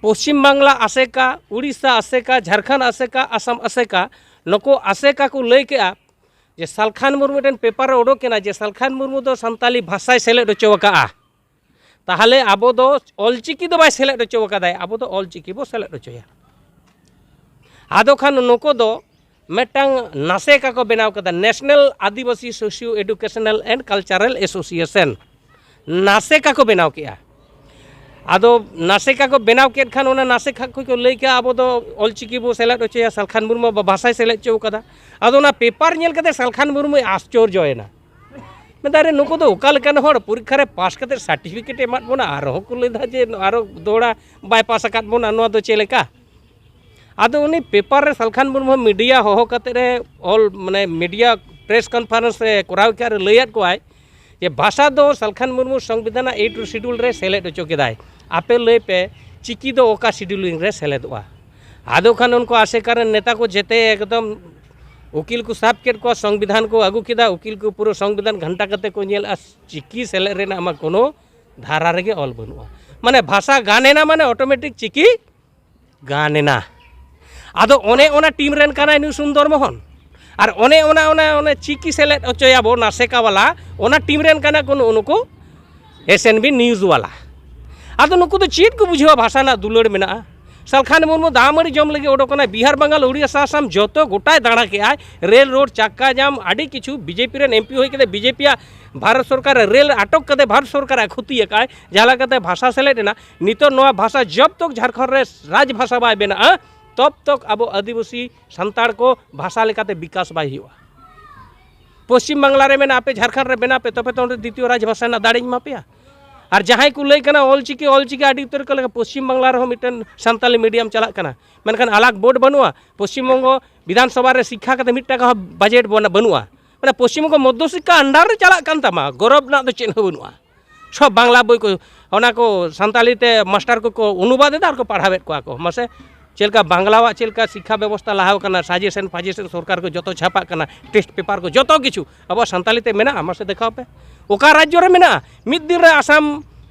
ᱯᱚᱥᱪᱤᱢ ᱵᱟᱝᱞᱟ ᱟᱥᱮᱠᱟ, ᱩᱲᱤᱥᱥᱟ ᱟᱥᱮᱠᱟ, ᱡᱷᱟᱲᱠᱷᱚᱸᱰ ᱟᱥᱮᱠᱟ, ᱟᱥᱟᱢ ᱟᱥᱮᱠᱟ, ᱱᱩᱠᱩ ᱟᱥᱮᱠᱟ ᱠᱚ ᱞᱟᱹᱭ ᱠᱮᱜᱼᱟ ᱡᱮ ᱥᱟᱞᱠᱷᱟᱱ ᱢᱩᱨᱢᱩ ᱢᱤᱫᱴᱮᱱ ᱯᱮᱯᱟᱨ ᱨᱮ ᱚᱰᱚᱠ ᱮᱱᱟ ᱡᱮ ᱥᱟᱞᱠᱷᱟᱱ ᱢᱩᱨᱢᱩ ᱫᱚ ᱥᱟᱱᱛᱟᱞᱤ ᱵᱷᱟᱥᱟᱭ ᱥᱮᱞᱮᱫ ᱦᱚᱪᱚ ᱟᱠᱟᱫᱼᱟ᱾ ᱛᱟᱦᱚᱞᱮ ᱟᱵᱚ ᱫᱚ ᱚᱞᱪᱤᱠᱤ ᱫᱚ ᱵᱟᱭ ᱥᱮᱞᱮᱫ ᱦᱚᱪᱚ ᱟᱠᱟᱫᱟᱭ, ᱟᱵᱚ ᱫᱚ ᱚᱞᱪᱤᱠᱤ ᱵᱚ ᱥᱮᱞᱮᱫ ᱦᱚᱪᱚᱭᱟ᱾ ᱟᱫᱚ ᱠᱷᱟᱱ ᱱᱩᱠᱩ ᱫᱚ ᱢᱤᱫᱴᱟᱝ ᱱᱟᱥᱮᱠᱟ ᱠᱚ ᱵᱮᱱᱟᱣ ᱠᱮᱫᱟ, National Adivasi Socio Educational and Cultural Association, ᱱᱟᱥᱮᱠᱟ ᱠᱚ ᱵᱮᱱᱟᱣ ᱠᱮᱜᱼᱟ᱾ ᱟᱫᱚ ᱱᱟᱥᱮᱠᱟ ᱠᱚ ᱵᱮᱱᱟᱣ ᱠᱮᱫ ᱠᱷᱟᱱ ᱚᱱᱟ ᱱᱟᱥᱮᱠᱟ ᱠᱷᱚᱱ ᱠᱚ ᱞᱟᱹᱭ ᱠᱮᱜᱼᱟ, ᱟᱵᱚ ᱫᱚ ᱚᱞᱪᱤᱠᱤ ᱵᱚ ᱥᱮᱞᱮᱫ ᱦᱚᱪᱚᱭᱟ, ᱥᱟᱞᱠᱷᱟᱱ ᱢᱩᱨᱢᱩ ᱵᱟ-, ᱵᱷᱟᱥᱟᱭ ᱥᱮᱞᱮᱫ ᱦᱚᱪᱚ ᱠᱟᱫᱟ᱾ ᱟᱫᱚ ᱚᱱᱟ ᱯᱮᱯᱟᱨ ᱧᱮᱞ ᱠᱟᱛᱮ ᱥᱟᱞᱠᱷᱟᱱ ᱢᱩᱨᱢᱩᱭ ᱟᱥᱪᱚᱨᱡᱚᱭᱮᱱᱟ᱾ ᱢᱮᱱᱫᱟ, "ᱟᱨᱮ, ᱱᱩᱠᱩ ᱫᱚ ᱚᱠᱟ ᱞᱮᱠᱟᱱ ᱦᱚᱲ? ᱯᱚᱨᱤᱠᱠᱷᱟ ᱨᱮ ᱯᱟᱥ ᱠᱟᱛᱮ certificate ᱮ ᱮᱢᱟᱫ ᱵᱚᱱᱟ, ᱟᱨᱦᱚᱸ ᱠᱚ ᱞᱟᱹᱭᱫᱟ ᱡᱮ ᱟᱨᱚ ᱫᱚᱦᱲᱟ ᱵᱟᱭ ᱯᱟᱥ ᱟᱠᱟᱫ ᱵᱚᱱᱟ, ᱱᱚᱣᱟ ᱫᱚ ᱪᱮᱫ ᱞᱮᱠᱟ?" ᱟᱫᱚ ᱩᱱᱤ ᱯᱮᱯᱟᱨ ᱨᱮ ᱥᱟᱞᱠᱷᱟᱱ ᱢᱩᱨᱢᱩ ᱢᱤᱰᱤᱭᱟ ᱦᱚᱦᱚ ᱠᱟᱛᱮ ᱨᱮ ᱚᱞ, ᱢᱟᱱᱮ, ᱢᱤᱰᱤᱭᱟ press conference ᱮ ᱠᱚᱨᱟᱣ ᱠᱮᱫ ᱨᱮ ᱞᱟᱹᱭᱟᱫ ᱠᱚᱣᱟᱭ ᱡᱮ ᱵᱷᱟᱥᱟ ᱫᱚ ᱥᱟᱞᱠᱷᱟᱱ ᱢᱩᱨᱢᱩ ᱥᱚᱝᱵᱤᱫᱷᱟᱱᱟᱜ eighth schedule ᱨᱮ ᱥᱮᱞᱮᱫ ᱦᱚᱪᱚ ᱠᱮᱫᱟᱭ, ᱟᱯᱮ ᱞᱟᱹᱭ ᱯᱮ ᱪᱤᱠᱤ ᱫᱚ ᱚᱠᱟ scheduling ᱨᱮ ᱥᱮᱞᱮᱫᱚᱜᱼᱟ? ᱟᱫᱚ ᱠᱷᱟᱱ ᱩᱱᱠᱩ ᱟᱥᱮᱠᱟ ᱨᱮᱱ ᱱᱮᱛᱟ ᱠᱚ ᱡᱮᱛᱮ ᱮᱠᱫᱚᱢ ᱩᱠᱤᱞ ᱠᱚ ᱥᱟᱵ ᱠᱮᱫ ᱠᱚᱣᱟ, ᱥᱚᱝᱵᱤᱫᱷᱟᱱ ᱠᱚ ᱟᱹᱜᱩ ᱠᱮᱫᱟ, ᱩᱠᱤᱞ ᱠᱚ ᱯᱩᱨᱟᱹ ᱥᱚᱝᱵᱤᱫᱷᱟᱱ ᱜᱷᱟᱱᱴᱟ ᱠᱟᱛᱮ ᱠᱚ ᱧᱮᱞᱮᱫᱼᱟ, ᱪᱤᱠᱤ ᱥᱮᱞᱮᱫ ᱨᱮᱱᱟᱜ ᱢᱟ ᱠᱳᱱᱳ ᱫᱷᱟᱨᱟ ᱨᱮᱜᱮ ᱚᱞ ᱵᱟᱹᱱᱩᱜᱼᱟ᱾ ᱢᱟᱱᱮ ᱵᱷᱟᱥᱟ ᱜᱟᱱ ᱮᱱᱟ ᱢᱟᱱᱮ automatic ᱪᱤᱠᱤ ᱜᱟᱱ ᱮᱱᱟ᱾ ᱟᱫᱚ ᱚᱱᱮ ᱚᱱᱟ ᱴᱤᱢ ᱨᱮᱱ ᱠᱟᱱᱟᱭ ᱱᱩᱭ ᱥᱩᱱᱫᱚᱨ ᱢᱳᱦᱚᱱ, ᱟᱨ ᱚᱱᱮ ᱚᱱᱟ, ᱚᱱᱟ, ᱚᱱᱟ ᱪᱤᱠᱤ ᱥᱮᱞᱮᱫ ᱦᱚᱪᱚᱭᱟᱵᱚ ᱱᱟᱥᱮᱠᱟ ᱵᱟᱞᱟ, ᱚᱱᱟ ᱴᱤᱢ ᱨᱮᱱ ᱠᱟᱱᱟ ᱠᱚ ᱱᱩᱜᱼᱩ ᱱᱩᱠᱩ S N B news ᱵᱟᱞᱟ᱾ ᱟᱫᱚ ᱱᱩᱠᱩ ᱫᱚ ᱪᱮᱫ ᱠᱚ ᱵᱩᱡᱷᱟᱹᱣᱟ ᱵᱷᱟᱥᱟ ᱨᱮᱱᱟᱜ ᱫᱩᱞᱟᱹᱲ ᱢᱮᱱᱟᱜᱼᱟ? ᱥᱟᱞᱠᱷᱟᱱ ᱢᱩᱨᱢᱩ ᱫᱟᱜ ᱢᱟᱹᱲᱤ ᱡᱚᱢ ᱞᱟᱹᱜᱤᱫ ᱚᱰᱚᱠ ᱠᱟᱱᱟᱭ, ᱵᱤᱦᱟᱨ, ᱵᱟᱝᱜᱟᱞ, ᱩᱲᱤᱭᱟ, ᱟᱥᱟᱢ ᱡᱚᱛᱚ ᱜᱚᱴᱟᱭ ᱫᱟᱬᱟ ᱠᱮᱜᱼᱟᱭ, ᱨᱮᱞ ᱨᱳᱰ, ᱪᱟᱠᱟ ᱡᱟᱢ, ᱟᱹᱰᱤ ᱠᱤᱪᱷᱩ᱾ ᱵᱤᱡᱮᱯᱤ ᱨᱮᱱ ᱮᱢᱯᱤ ᱦᱩᱭ ᱠᱟᱛᱮ ᱵᱤᱡᱮᱯᱤᱭᱟᱜ ᱵᱷᱟᱨᱚᱛ ᱥᱚᱨᱠᱟᱨ ᱨᱮ ᱨᱮᱞ ᱟᱴᱚᱠ ᱠᱟᱛᱮ ᱵᱷᱟᱨᱚᱛ ᱥᱚᱨᱠᱟᱨᱟᱜ ᱠᱷᱚᱛᱤ ᱟᱠᱟᱫᱼᱟᱭ, ᱡᱟᱦᱟᱸ ᱞᱮᱠᱟᱛᱮ ᱵᱷᱟᱥᱟ ᱥᱮᱞᱮᱫ ᱮᱱᱟ᱾ ᱱᱤᱛᱚᱜ ᱱᱚᱣᱟ ᱵᱷᱟᱥᱟ ᱡᱚᱵ ᱛᱚᱠ ᱡᱷᱟᱲᱠᱷᱚᱸᱰ ᱨᱮ ᱨᱟᱡᱽ ᱵᱷᱟᱥᱟ ᱵᱟᱭ ᱵᱮᱱᱟᱜᱼᱟ, ᱛᱚᱵ ᱛᱚᱠ ᱟᱵᱚ ᱟᱹᱫᱤᱵᱟᱹᱥᱤ ᱥᱟᱱᱛᱟᱲ ᱠᱚ ᱵᱷᱟᱥᱟ ᱞᱮᱠᱟᱛᱮ ᱵᱤᱠᱟᱥ ᱵᱟᱭ ᱦᱩᱭᱩᱜᱼᱟ᱾ ᱯᱚᱥᱪᱤᱢ ᱵᱟᱝᱞᱟ ᱨᱮ ᱢᱮᱱᱟᱜᱼᱟ, ᱟᱯᱮ ᱡᱷᱟᱲᱠᱷᱚᱸᱰ ᱨᱮ ᱢᱮᱱᱟᱜ ᱯᱮ, ᱛᱚᱵᱮ ᱛᱚ ᱚᱸᱰᱮ ᱫᱤᱛᱤᱭᱚ ᱨᱟᱡᱽ ᱵᱷᱟᱥᱟ ᱨᱮᱱᱟᱜ ᱫᱟᱲᱮᱧ ᱮᱢᱟ ᱯᱮᱭᱟ᱾ ᱟᱨ ᱡᱟᱦᱟᱸᱭ ᱠᱚ ᱞᱟᱹᱭ ᱠᱟᱱᱟ ᱚᱞᱪᱤᱠᱤ, ᱚᱞᱪᱤᱠᱤ ᱟᱹᱰᱤ ᱩᱛᱟᱹᱨ ᱠᱚ ᱞᱟᱹᱭ, ᱯᱚᱥᱪᱤᱢ ᱵᱟᱝᱞᱟ ᱨᱮᱦᱚᱸ ᱢᱤᱫᱴᱮᱱ ᱥᱟᱱᱛᱟᱞᱤ ᱢᱤᱰᱤᱭᱟᱢ ᱪᱟᱞᱟᱜ ᱠᱟᱱᱟ, ᱢᱮᱱᱠᱷᱟᱱ ᱟᱞᱟᱜᱽ ᱵᱳᱨᱰ ᱵᱟᱹᱱᱩᱜᱼᱟ᱾ ᱯᱚᱥᱪᱤᱢ ᱵᱚᱝᱜᱚ ᱵᱤᱫᱷᱟᱱ ᱥᱚᱵᱷᱟ ᱨᱮ ᱥᱤᱠᱠᱷᱟ ᱠᱟᱛᱮ ᱢᱤᱫ ᱴᱟᱠᱟ ᱦᱚᱸ ᱵᱟᱡᱮᱴ ᱵᱟᱹᱱ-, ᱵᱟᱹᱱᱩᱜᱼᱟ᱾ ᱢᱟᱱᱮ ᱯᱚᱥᱪᱤᱢ ᱵᱚᱝᱜᱚ ᱢᱚᱫᱽᱫᱷᱚ ᱥᱤᱠᱠᱷᱟ under ᱨᱮ ᱪᱟᱞᱟᱜ ᱠᱟᱱ ᱛᱟᱢᱟ, ᱜᱚᱨᱚᱵᱽ ᱨᱮᱱᱟᱜ ᱫᱚ ᱪᱮᱫ ᱦᱚᱸ ᱵᱟᱹᱱᱩᱜᱼᱟ᱾ ᱥᱚᱵ ᱵᱟᱝᱞᱟ ᱵᱳᱭ ᱠᱚ, ᱚᱱᱟ ᱠᱚ ᱥᱟᱱᱛᱟᱞᱤ ᱛᱮ ᱢᱟᱥᱴᱟᱨ ᱠᱚᱠᱚ ᱚᱱᱩᱵᱟᱫ ᱮᱫᱟ ᱟᱨ ᱠᱚ ᱯᱟᱲᱦᱟᱣᱮᱫ ᱠᱚᱣᱟ ᱠᱚ᱾ ᱢᱟᱥᱮ, ᱪᱮᱫ ᱞᱮᱠᱟ ᱵᱟᱝᱞᱟᱣᱟᱜ ᱪᱮᱫ ᱞᱮᱠᱟ ᱥᱤᱠᱠᱷᱟ ᱵᱮᱵᱚᱥᱛᱷᱟ ᱞᱟᱦᱟᱣ ᱠᱟᱱᱟ, ᱥᱟᱡᱮᱥᱚᱱ ᱯᱷᱟᱡᱮᱥᱚᱱ ᱥᱚᱨᱠᱟᱨ ᱠᱚ ᱡᱚᱛᱚ ᱪᱷᱟᱯᱟᱜ ᱠᱟᱱᱟ, ᱴᱮᱥᱴ ᱯᱮᱯᱟᱨ ᱠᱚ ᱡᱚᱛᱚ ᱠᱤᱪᱷᱩ ᱟᱵᱚᱣᱟᱜ ᱥᱟᱱᱛᱟᱞᱤ ᱛᱮ ᱢᱮᱱᱟᱜᱼᱟ? ᱢᱟᱥᱮ ᱫᱮᱠᱷᱟᱣ ᱯᱮ, ᱚᱠᱟ ᱨᱟᱡᱽᱡᱚ ᱨᱮ ᱢᱮᱱᱟᱜᱼᱟ? ᱢᱤᱫ ᱫᱤᱱ ᱨᱮ ᱟᱥᱟᱢ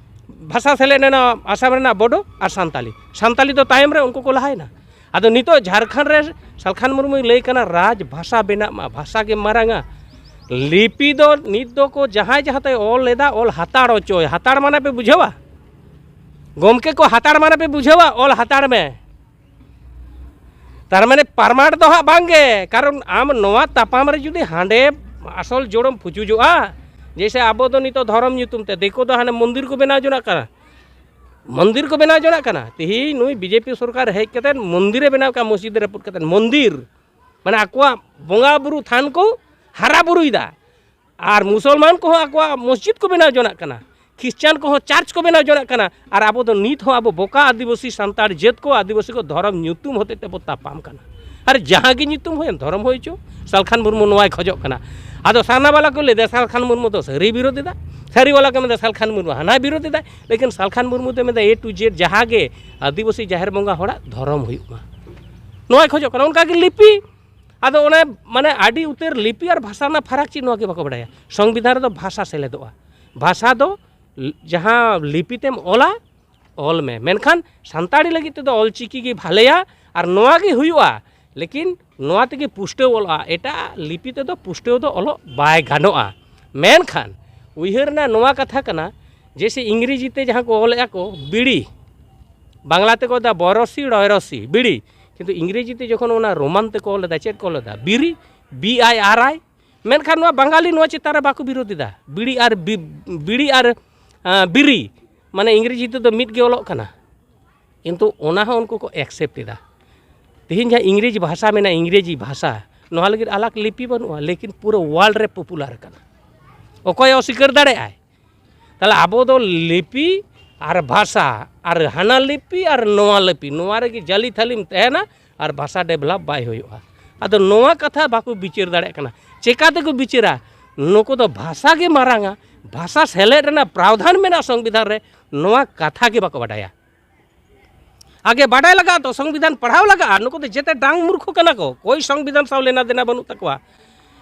ᱵᱷᱟᱥᱟ ᱥᱮᱞᱮᱫ ᱮᱱᱟ, ᱟᱥᱟᱢ ᱨᱮᱱᱟᱜ ᱵᱳᱰᱳ ᱟᱨ ᱥᱟᱱᱛᱟᱞᱤ᱾ ᱥᱟᱱᱛᱟᱞᱤ ᱫᱚ ᱛᱟᱭᱚᱢ ᱨᱮ, ᱩᱱᱠᱩ ᱠᱚ ᱞᱟᱦᱟᱭᱮᱱᱟ᱾ ᱟᱫᱚ ᱱᱤᱛᱚᱜ ᱡᱷᱟᱲᱠᱷᱚᱸᱰ ᱨᱮ ᱥᱟᱞᱠᱷᱟᱱ ᱢᱩᱨᱢᱩᱭ ᱞᱟᱹᱭ ᱠᱟᱱᱟ ᱨᱟᱡᱽ ᱵᱷᱟᱥᱟ ᱵᱮᱱᱟᱜ ᱢᱟ, ᱵᱷᱟᱥᱟ ᱜᱮ ᱢᱟᱨᱟᱝᱟ᱾ ᱞᱤᱯᱤ ᱫᱚ ᱱᱤᱛ ᱫᱚ ᱠᱚ ᱡᱟᱦᱟᱸᱭ ᱡᱟᱦᱟᱸ ᱛᱮ ᱚᱞ ᱞᱮᱫᱟ, ᱚᱞ ᱦᱟᱛᱟᱲ ᱦᱚᱪᱚᱭ᱾ ᱦᱟᱛᱟᱲ ᱢᱟᱱᱮ ᱯᱮ ᱵᱩᱡᱷᱟᱹᱣᱟ? ᱜᱚᱢᱠᱮ ᱠᱚ, ᱦᱟᱛᱟᱲ ᱢᱟᱱᱮ ᱯᱮ ᱵᱩᱡᱷᱟᱹᱣᱟ? ᱚᱞ ᱦᱟᱛᱟᱲ ᱢᱮ᱾ ᱛᱟᱨ ᱢᱟᱱᱮ ᱯᱟᱨᱢᱟᱱᱴ ᱫᱚ ᱦᱟᱸᱜ ᱵᱟᱝ ᱜᱮ, ᱠᱟᱨᱚᱱ ᱟᱢ ᱱᱚᱣᱟ ᱛᱟᱯᱟᱢ ᱨᱮ ᱡᱩᱫᱤ ᱦᱟᱸᱰᱮ ᱟᱥᱚᱞ ᱡᱳᱲᱮᱢ ᱯᱩᱪᱩᱡᱚᱜᱼᱟ, ᱡᱮᱭᱥᱮ ᱟᱵᱚ ᱫᱚ ᱱᱤᱛᱚᱜ ᱫᱷᱚᱨᱚᱢ ᱧᱩᱛᱩᱢ ᱛᱮ ᱫᱤᱠᱩ ᱫᱚ ᱦᱟᱱᱮ ᱢᱚᱱᱫᱤᱨ ᱠᱚ ᱵᱮᱱᱟᱣ ᱡᱚᱱᱟᱜ ᱠᱟᱱᱟ, ᱢᱚᱱᱫᱤᱨ ᱠᱚ ᱵᱮᱱᱟᱣ ᱡᱚᱱᱟᱜ ᱠᱟᱱᱟ᱾ ᱛᱮᱦᱮᱧ ᱱᱩᱭ ᱵᱤᱡᱮᱯᱤ ᱥᱚᱨᱠᱟᱨ ᱦᱮᱡ ᱠᱟᱛᱮ ᱢᱚᱱᱫᱤᱨᱮ ᱵᱮᱱᱟᱣ ᱠᱟᱜᱼᱟ, ᱢᱚᱥᱡᱤᱫ ᱨᱟᱹᱯᱩᱫ ᱠᱟᱛᱮ ᱢᱚᱱᱫᱤᱨ, ᱢᱟᱱᱮ ᱟᱠᱚᱣᱟᱜ ᱵᱚᱸᱜᱟ ᱵᱩᱨᱩ ᱛᱷᱟᱱ ᱠᱚ ᱦᱟᱨᱟ ᱵᱩᱨᱩᱭᱮᱫᱟ᱾ ᱟᱨ ᱢᱩᱥᱚᱞᱢᱟᱱ ᱠᱚᱦᱚᱸ ᱟᱠᱚᱣᱟᱜ ᱢᱚᱥᱡᱤᱫ ᱠᱚ ᱵᱮᱱᱟᱣ ᱡᱚᱱᱟᱜ ᱠᱟᱱᱟ, ᱠᱷᱨᱤᱥᱪᱟᱱ ᱠᱚᱦᱚᱸ ᱪᱟᱨᱪ ᱠᱚ ᱵᱮᱱᱟᱣ ᱡᱚᱱᱟᱜ ᱠᱟᱱᱟ᱾ ᱟᱨ ᱟᱵᱚ ᱫᱚ ᱱᱤᱛ ᱦᱚᱸ ᱟᱵᱚ ᱵᱚᱠᱟ ᱟᱹᱫᱤᱵᱟᱹᱥᱤ ᱥᱟᱱᱛᱟᱲ ᱡᱟᱹᱛ ᱠᱚ ᱟᱹᱫᱤᱵᱟᱹᱥᱤ ᱠᱚ ᱫᱷᱚᱨᱚᱢ ᱧᱩᱛᱩᱢ ᱦᱚᱛᱮᱡ ᱛᱮᱵᱚ ᱛᱟᱯᱟᱢ ᱠᱟᱱᱟ᱾ ᱟᱨ ᱡᱟᱦᱟᱸ ᱜᱮ ᱧᱩᱛᱩᱢ ᱦᱩᱭᱮᱱ, ᱫᱷᱚᱨᱚᱢ ᱦᱩᱭ ᱦᱚᱪᱚ, ᱥᱟᱞᱠᱷᱟᱱ ᱢᱩᱨᱢᱩ ᱱᱚᱣᱟᱭ ᱠᱷᱚᱡᱚᱜ ᱠᱟᱱᱟ᱾ ᱟᱫᱚ ᱥᱟᱨᱱᱟ ᱵᱟᱞᱟ ᱠᱚ ᱞᱟᱹᱭᱫᱟ ᱥᱟᱞᱠᱷᱟᱱ ᱢᱩᱨᱢᱩ ᱫᱚ ᱥᱟᱹᱨᱤ ᱵᱤᱨᱳᱫᱷ ᱮᱫᱟ, ᱥᱟᱹᱨᱤ ᱵᱟᱞᱟ ᱠᱚ ᱢᱮᱱᱫᱟ ᱥᱟᱞᱠᱷᱟᱱ ᱢᱩᱨᱢᱩ ᱦᱟᱱᱟ ᱵᱤᱨᱳᱫᱷ ᱮᱫᱟᱭ, ᱞᱮᱠᱤᱱ ᱥᱟᱞᱠᱷᱟᱱ ᱢᱩᱨᱢᱩ ᱫᱚ ᱢᱮᱱᱫᱟ A to Z ᱡᱟᱦᱟᱸ ᱜᱮ ᱟᱹᱫᱤᱵᱟᱹᱥᱤ ᱡᱟᱦᱮᱨ ᱵᱚᱸᱜᱟ ᱦᱚᱲᱟᱜ ᱫᱷᱚᱨᱚᱢ ᱦᱩᱭᱩᱜ ᱢᱟ, ᱱᱚᱣᱟᱭ ᱠᱷᱚᱡᱚᱜ ᱠᱟᱱᱟ᱾ ᱚᱱᱠᱟ ᱜᱮ ᱞᱤᱯᱤ, ᱟᱫᱚ ᱚᱱᱮ ᱢᱟᱱᱮ ᱟᱹᱰᱤ ᱩᱛᱟᱹᱨ ᱞᱤᱯᱤ ᱟᱨ ᱵᱷᱟᱥᱟ ᱨᱮᱱᱟᱜ ᱯᱷᱟᱨᱟᱠ ᱪᱮᱫ ᱱᱚᱣᱟ ᱜᱮ ᱵᱟᱠᱚ ᱵᱟᱰᱟᱭᱟ᱾ ᱥᱚᱝᱵᱤᱫᱷᱟᱱ ᱨᱮᱫᱚ ᱵᱷᱟᱥᱟ ᱥᱮᱞᱮᱫᱚᱜᱼᱟ, ᱵᱷᱟᱥᱟ ᱫᱚ ᱡᱟᱦᱟᱸ ᱞᱤᱯᱤ ᱛᱮᱢ ᱚᱞᱟ, ᱚᱞ ᱢᱮ, ᱢᱮᱱᱠᱷᱟᱱ ᱥᱟᱱᱛᱟᱲᱤ ᱞᱟᱹᱜᱤᱫ ᱛᱮᱫᱚ ᱚᱞᱪᱤᱠᱤ ᱜᱮ ᱵᱷᱟᱞᱮᱭᱟ ᱟᱨ ᱱᱚᱣᱟ ᱜᱮ ᱦᱩᱭᱩᱜᱼᱟ᱾ ᱞᱮᱠᱤᱱ ᱱᱚᱣᱟ ᱛᱮᱜᱮ ᱯᱩᱥᱴᱟᱹᱣ ᱚᱞᱚᱜᱼᱟ, ᱮᱴᱟᱜ ᱞᱤᱯᱤ ᱛᱮᱫᱚ ᱯᱩᱥᱴᱟᱹᱣ ᱫᱚ ᱚᱞᱚᱜ ᱵᱟᱭ ᱜᱟᱱᱚᱜᱼᱟ᱾ ᱢᱮᱱᱠᱷᱟᱱ ᱩᱭᱦᱟᱹᱨ ᱨᱮᱱᱟᱜ ᱱᱚᱣᱟ ᱠᱟᱛᱷᱟ ᱠᱟᱱᱟ, ᱡᱮᱭᱥᱮ ᱤᱝᱨᱮᱡᱤ ᱛᱮ ᱡᱟᱦᱟᱸ ᱠᱚ ᱚᱞᱮᱜᱼᱟ ᱠᱚ ᱵᱤᱲᱤ, ᱵᱟᱝᱞᱟ ᱛᱮᱠᱚ ᱚᱞ ᱮᱫᱟ ᱵᱚᱨᱚᱥᱤ ᱲᱚᱭᱨᱚᱥᱤ ᱵᱤᱲᱤ, ᱠᱤᱱᱛᱩ ᱤᱝᱨᱮᱡᱤ ᱛᱮ ᱡᱚᱠᱷᱚᱱ ᱚᱱᱟ ᱨᱳᱢᱟᱱ ᱛᱮᱠᱚ ᱚᱞ ᱮᱫᱟ, ᱪᱮᱫ ᱠᱚ ᱚᱞ ᱮᱫᱟ? ᱵᱤᱨᱤ, ᱵᱤ ᱟᱭ ᱟᱨ ᱟᱭ᱾ ᱢᱮᱱᱠᱷᱟᱱ ᱱᱚᱣᱟ ᱵᱟᱝᱜᱟᱞᱤ ᱱᱚᱣᱟ ᱪᱮᱛᱟᱱ ᱨᱮ ᱵᱟᱠᱚ ᱵᱤᱨᱳᱫ ᱮᱫᱟ᱾ ᱵᱤᱲᱤ ᱟᱨ ᱵᱤ-, ᱵᱤᱲᱤ ᱟᱨ ᱟᱸ, ᱵᱤᱨᱤ, ᱢᱟᱱᱮ ᱤᱝᱨᱮᱡᱤ ᱛᱮᱫᱚ ᱢᱤᱫ ᱜᱮ ᱚᱞᱚᱜ ᱠᱟᱱᱟ, ᱠᱤᱱᱛᱩ ᱚᱱᱟ ᱦᱚᱸ ᱩᱱᱠᱩ ᱠᱚ ᱮᱠᱥᱮᱯᱴ ᱮᱫᱟ᱾ ᱛᱮᱦᱮᱧ ᱡᱟᱦᱟᱸ ᱤᱝᱨᱮᱡᱤ ᱵᱷᱟᱥᱟ ᱢᱮᱱᱟᱜᱼᱟ, ᱤᱝᱨᱮᱡᱤ ᱵᱷᱟᱥᱟ, ᱱᱚᱣᱟ ᱞᱟᱹᱜᱤᱫ ᱟᱞᱟᱜᱽ ᱞᱤᱯᱤ ᱵᱟᱹᱱᱩᱜᱼᱟ, ᱞᱮᱠᱤᱱ ᱯᱩᱨᱟᱹ ᱣᱟᱨᱞᱰ ᱨᱮ ᱯᱚᱯᱩᱞᱟᱨ ᱟᱠᱟᱱᱟ᱾ ᱚᱠᱚᱭ ᱚᱥᱤᱠᱟᱹᱨ ᱫᱟᱲᱮᱭᱟᱜᱼᱟᱭ? ᱛᱟᱦᱞᱮ ᱟᱵᱚ ᱫᱚ ᱞᱤᱯᱤ ᱟᱨ ᱵᱷᱟᱥᱟ, ᱟᱨ ᱦᱟᱱᱟ ᱞᱤᱯᱤ ᱟᱨ ᱱᱚᱣᱟ ᱞᱤᱯᱤ, ᱱᱚᱣᱟ ᱨᱮᱜᱮ ᱡᱟᱹᱞᱤ ᱛᱷᱟᱹᱞᱤᱢ ᱛᱟᱦᱮᱱᱟ ᱟᱨ ᱵᱷᱟᱥᱟ ᱰᱮᱵᱷᱞᱚᱯ ᱵᱟᱭ ᱦᱩᱭᱩᱜᱼᱟ᱾ ᱟᱫᱚ ᱱᱚᱣᱟ ᱠᱟᱛᱷᱟ ᱵᱟᱠᱚ ᱵᱤᱪᱟᱹᱨ ᱫᱟᱲᱮᱭᱟᱜ ᱠᱟᱱᱟ᱾ ᱪᱮᱠᱟ ᱛᱮᱠᱚ ᱵᱤᱪᱟᱹᱨᱟ? ᱱᱩᱠᱩ ᱫᱚ ᱵᱷᱟᱥᱟ ᱜᱮ ᱢᱟᱨᱟᱝᱟ, ᱵᱷᱟᱥᱟ ᱥᱮᱞᱮᱫ ᱨᱮᱱᱟᱜ ᱯᱨᱟᱣᱫᱷᱟᱱ ᱢᱮᱱᱟᱜᱼᱟ ᱥᱚᱝᱵᱤᱫᱷᱟᱱ ᱨᱮ, ᱱᱚᱣᱟ ᱠᱟᱛᱷᱟ ᱜᱮ ᱵᱟᱠᱚ ᱵᱟᱰᱟᱭᱟ᱾ ᱟᱜᱮ ᱵᱟᱰᱟᱭ ᱞᱟᱜᱟᱜᱼᱟ ᱛᱚ, ᱥᱚᱝᱵᱤᱫᱷᱟᱱ ᱯᱟᱲᱦᱟᱣ ᱞᱟᱜᱟᱜᱼᱟ᱾ ᱱᱩᱠᱩ ᱫᱚ ᱡᱮᱛᱮ ᱰᱟᱝ ᱢᱩᱨᱠᱷᱚ ᱠᱟᱱᱟ ᱠᱚ, ᱠᱳᱭ ᱥᱚᱝᱵᱤᱫᱷᱟᱱ ᱥᱟᱶ ᱞᱮᱱᱟ ᱫᱮᱱᱟ ᱵᱟᱹᱱᱩᱜ ᱛᱟᱠᱚᱣᱟ᱾